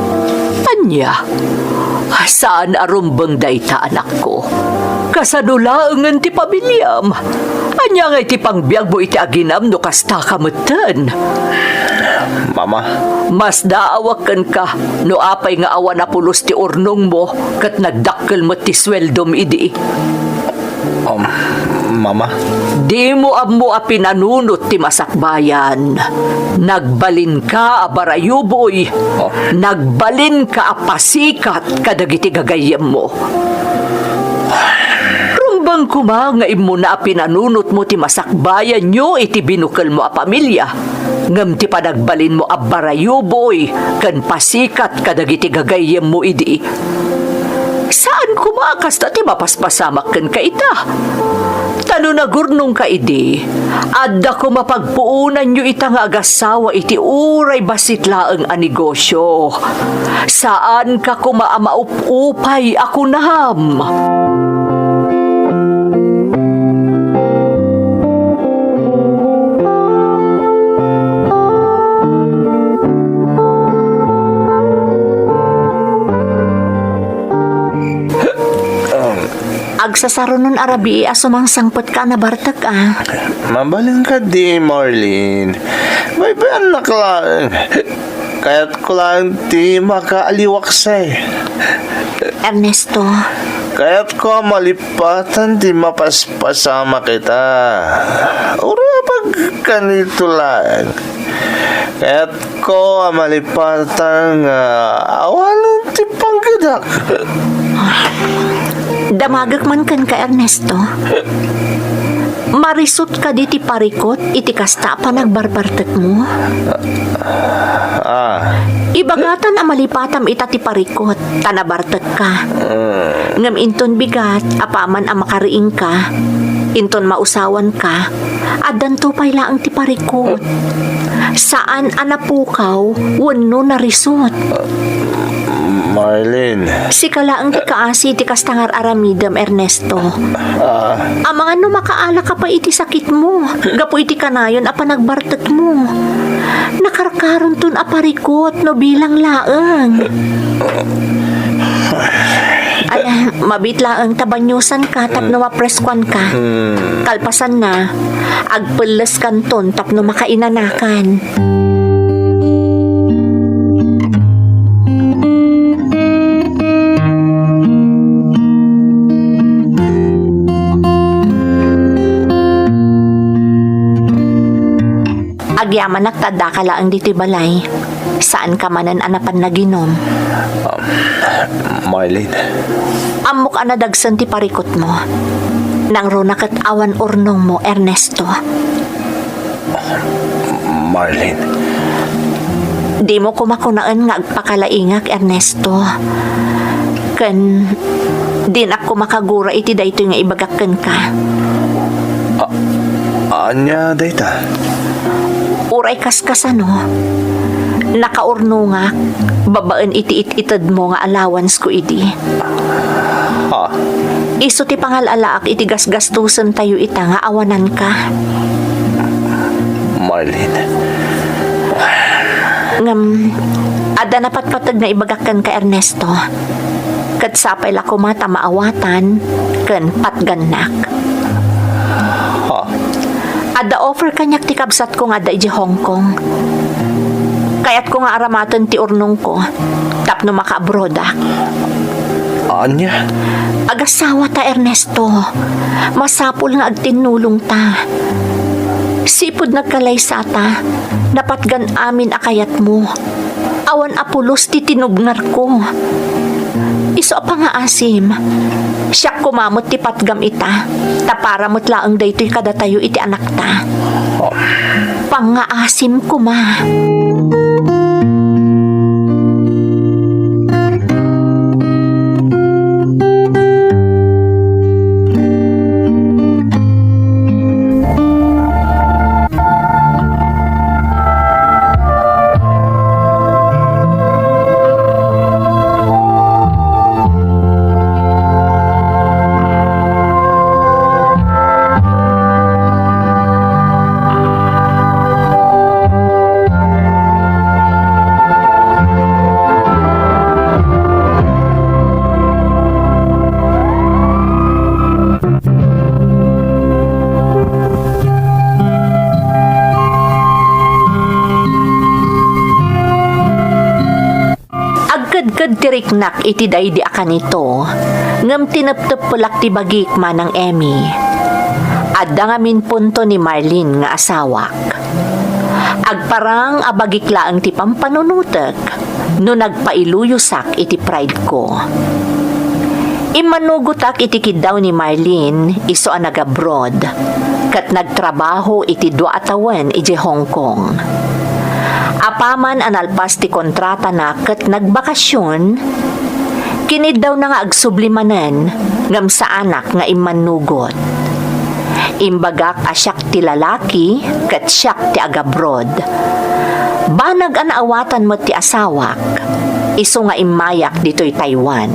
Ania? Saan a rumbeng dayta, anakko? Kasano laengen ti pamiliam? Ania ngay ti pangbiagmo iti aginam no kastaka metten? Mama. Masdaawak kenka no apay nga awan a pulos ti urnongmo ket nagdakkel met ti sueldom idi. Um, Mama. Dimo ammo a pinanunot ti masakbayan. Nagbalinka a barayuboy. Oh. Nagbalinka a pasikat kadagiti gagayyemmo. Rumbeng koma nga immuna a pinanunotmo ti masakbayanyo iti binukelmo a pamilia, ngem ti panagbalinmo a barayuboy ken pasikat kadagiti gagayyemmo idi. Saan koma a kasta ti mapaspasamak kenka ita. Ta no nagurnongka idi, adda koma pagpuonanyo ita nga agassawa iti uray bassit laeng a negosio. Saanka koma a maup-upay a kunam. Agsasarunon a rabii a sumangsangpetka a nabartek, a. Mabalinka di, Marlene. Baybayannak laeng. Kayatko laeng ti makaaliwaksay. Ernesto. Kayatko a malipatan ti mapaspasamak ita. Uray a pagkanito laeng. Kayatko a malipatan nga awanen ti panggedak. Damagek man kenka, Ernesto. Marisut kadi ti parikut iti kasta a panagbarbartekmo? Ah. Ibagatan a malipatam ita ti parikut, ta nabartekka. Mm. Ngem inton bigat, apaman a makariingka, inton mausawanka, addanto pay laeng ti parikut. Saan a napukaw wenno narisut. Marlene. Sika laeng ti kaasi iti kasta nga ar-aramidem, Ernesto. Ah. Amangan no makaalaka pay iti sakitmo, gapu iti kanayon a panagbartekmo. Nakarkaronton a parikut no bilang laeng. Ay, mabiit laeng ta banyosanka tapno mapreskuanka. Kalpasanna, agpelleskanton tapno makainanakan. Agyamanak ta addaka laeng ditoy balay. Saanka manen a napan naginom. Um, Marlene. Ammok a nadagsen ti parikutmo. Nangruna ket awan urnongmo, Ernesto. Marlene. Dimo koma kunaen nga agpakalaingak, Ernesto. Ken dinak koma kagura iti daytoy nga ibagak kenka. A-, ania dayta? Uray kaskasano, nakaurnongak babaen iti it-itedmo nga allowance ko idi. Ha? Isu ti pangal-alaak iti gasgastusentayo ita nga awananka. Marlene. Ngem, adda napatpateg nga ibagak kenka, Ernesto. Ket sapay la koma ta maawatan ken patgannak. Ha? Adda offer kaniak ti kabsatko nga adda idiay Hong Kong. Kayatko nga aramaten ti urnongko tapno makaabroadak. Ania? Agasawata, Ernesto. Masapul nga agtinnulongta. Sipud nagkalaysata, napatgan amin a kayatmo. Awan a pulos ti tinubngarko. Isu a pangaasim, siak koma met ti patgam ita, ta para met laeng daytoy kadatayo iti anakta. Pangaasim koma. Agkedked ti riknak iti daydi a kanito, ngem tinepteppelak ti bagik, Manang Emmy. Adda ngamin punto ni Marlene nga asawak. Agparang a bagik laeng ti pampanunotek no nagpailuyosak iti pride ko. Immanugotak iti kiddaw ni Marlene isu a nag-abroad ket nagtrabaho iti dua a tawen idiay Hong Kong. Apaman a nalpas ti kontratana ket nagbakasion, kiniddawna nga agsubli manen ngem saanak nga immannugot. Imbagak a siak ti lalaki ket siak ti agabroad. Banag a naawatan met ti asawak, isu nga immayak ditoy Taiwan.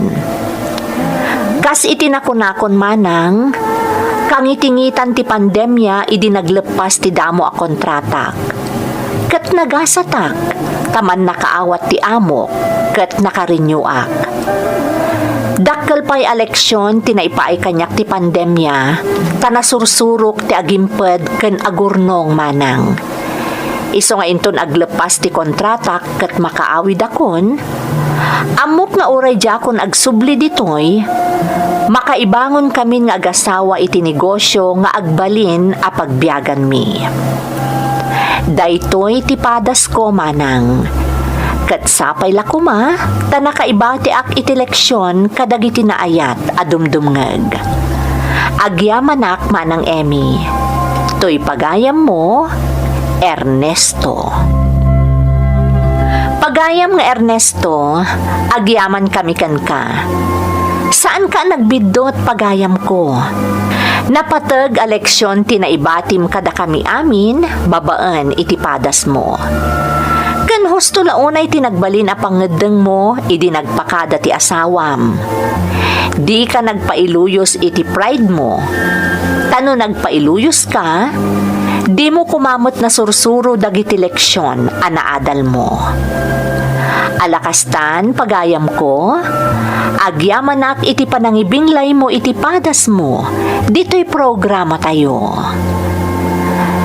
Kas iti nakunakon, Manang, kangitingitan ti pandemia idi nagleppas ti damo a kontratak. Ket nagasatak, ta mannakaawat ti amok, ket nakarenewak. Dakkel pay a leksion ti naipaay kaniak ti pandemia, ta nasursurok ti agimped ken agurnong, Manang. Isu nga inton agleppas ti kontratak ket makaawidakon, ammok nga uray diakon agsubli ditoy, makaibangonkamin nga agasawa iti negosio nga agbalin a pagbiaganmi. Daytoy ti padasko, Manang. Ket sapay la koma ta nakaibatiak iti leksion kadagiti naayat a dumdumngeg. Agyamanak, Manang Emmy. Toy pagayammo, Ernesto. Pagayam nga Ernesto, agyamankami kenka. Saanka a nagbiddut, pagayamko. Napateg a leksion ti naibatim kadakami amin babaen iti padasmo. Ken husto la unay ti nagbalin a pangngeddengmo idi nagpakada ti asawam. Dika nagpailuyos iti pride mo. Ta no nagpailuyoska, Dimo koma met nasursuro dagiti leksion a naadalmo. Alakastan, pagayamko, agyamanak iti panangibinglaymo iti padasmo ditoy programatayo.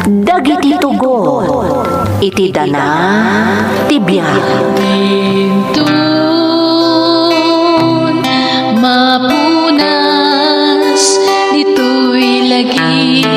Dagiti tugot iti dana ti biag. Inton mapunas ditoy lagi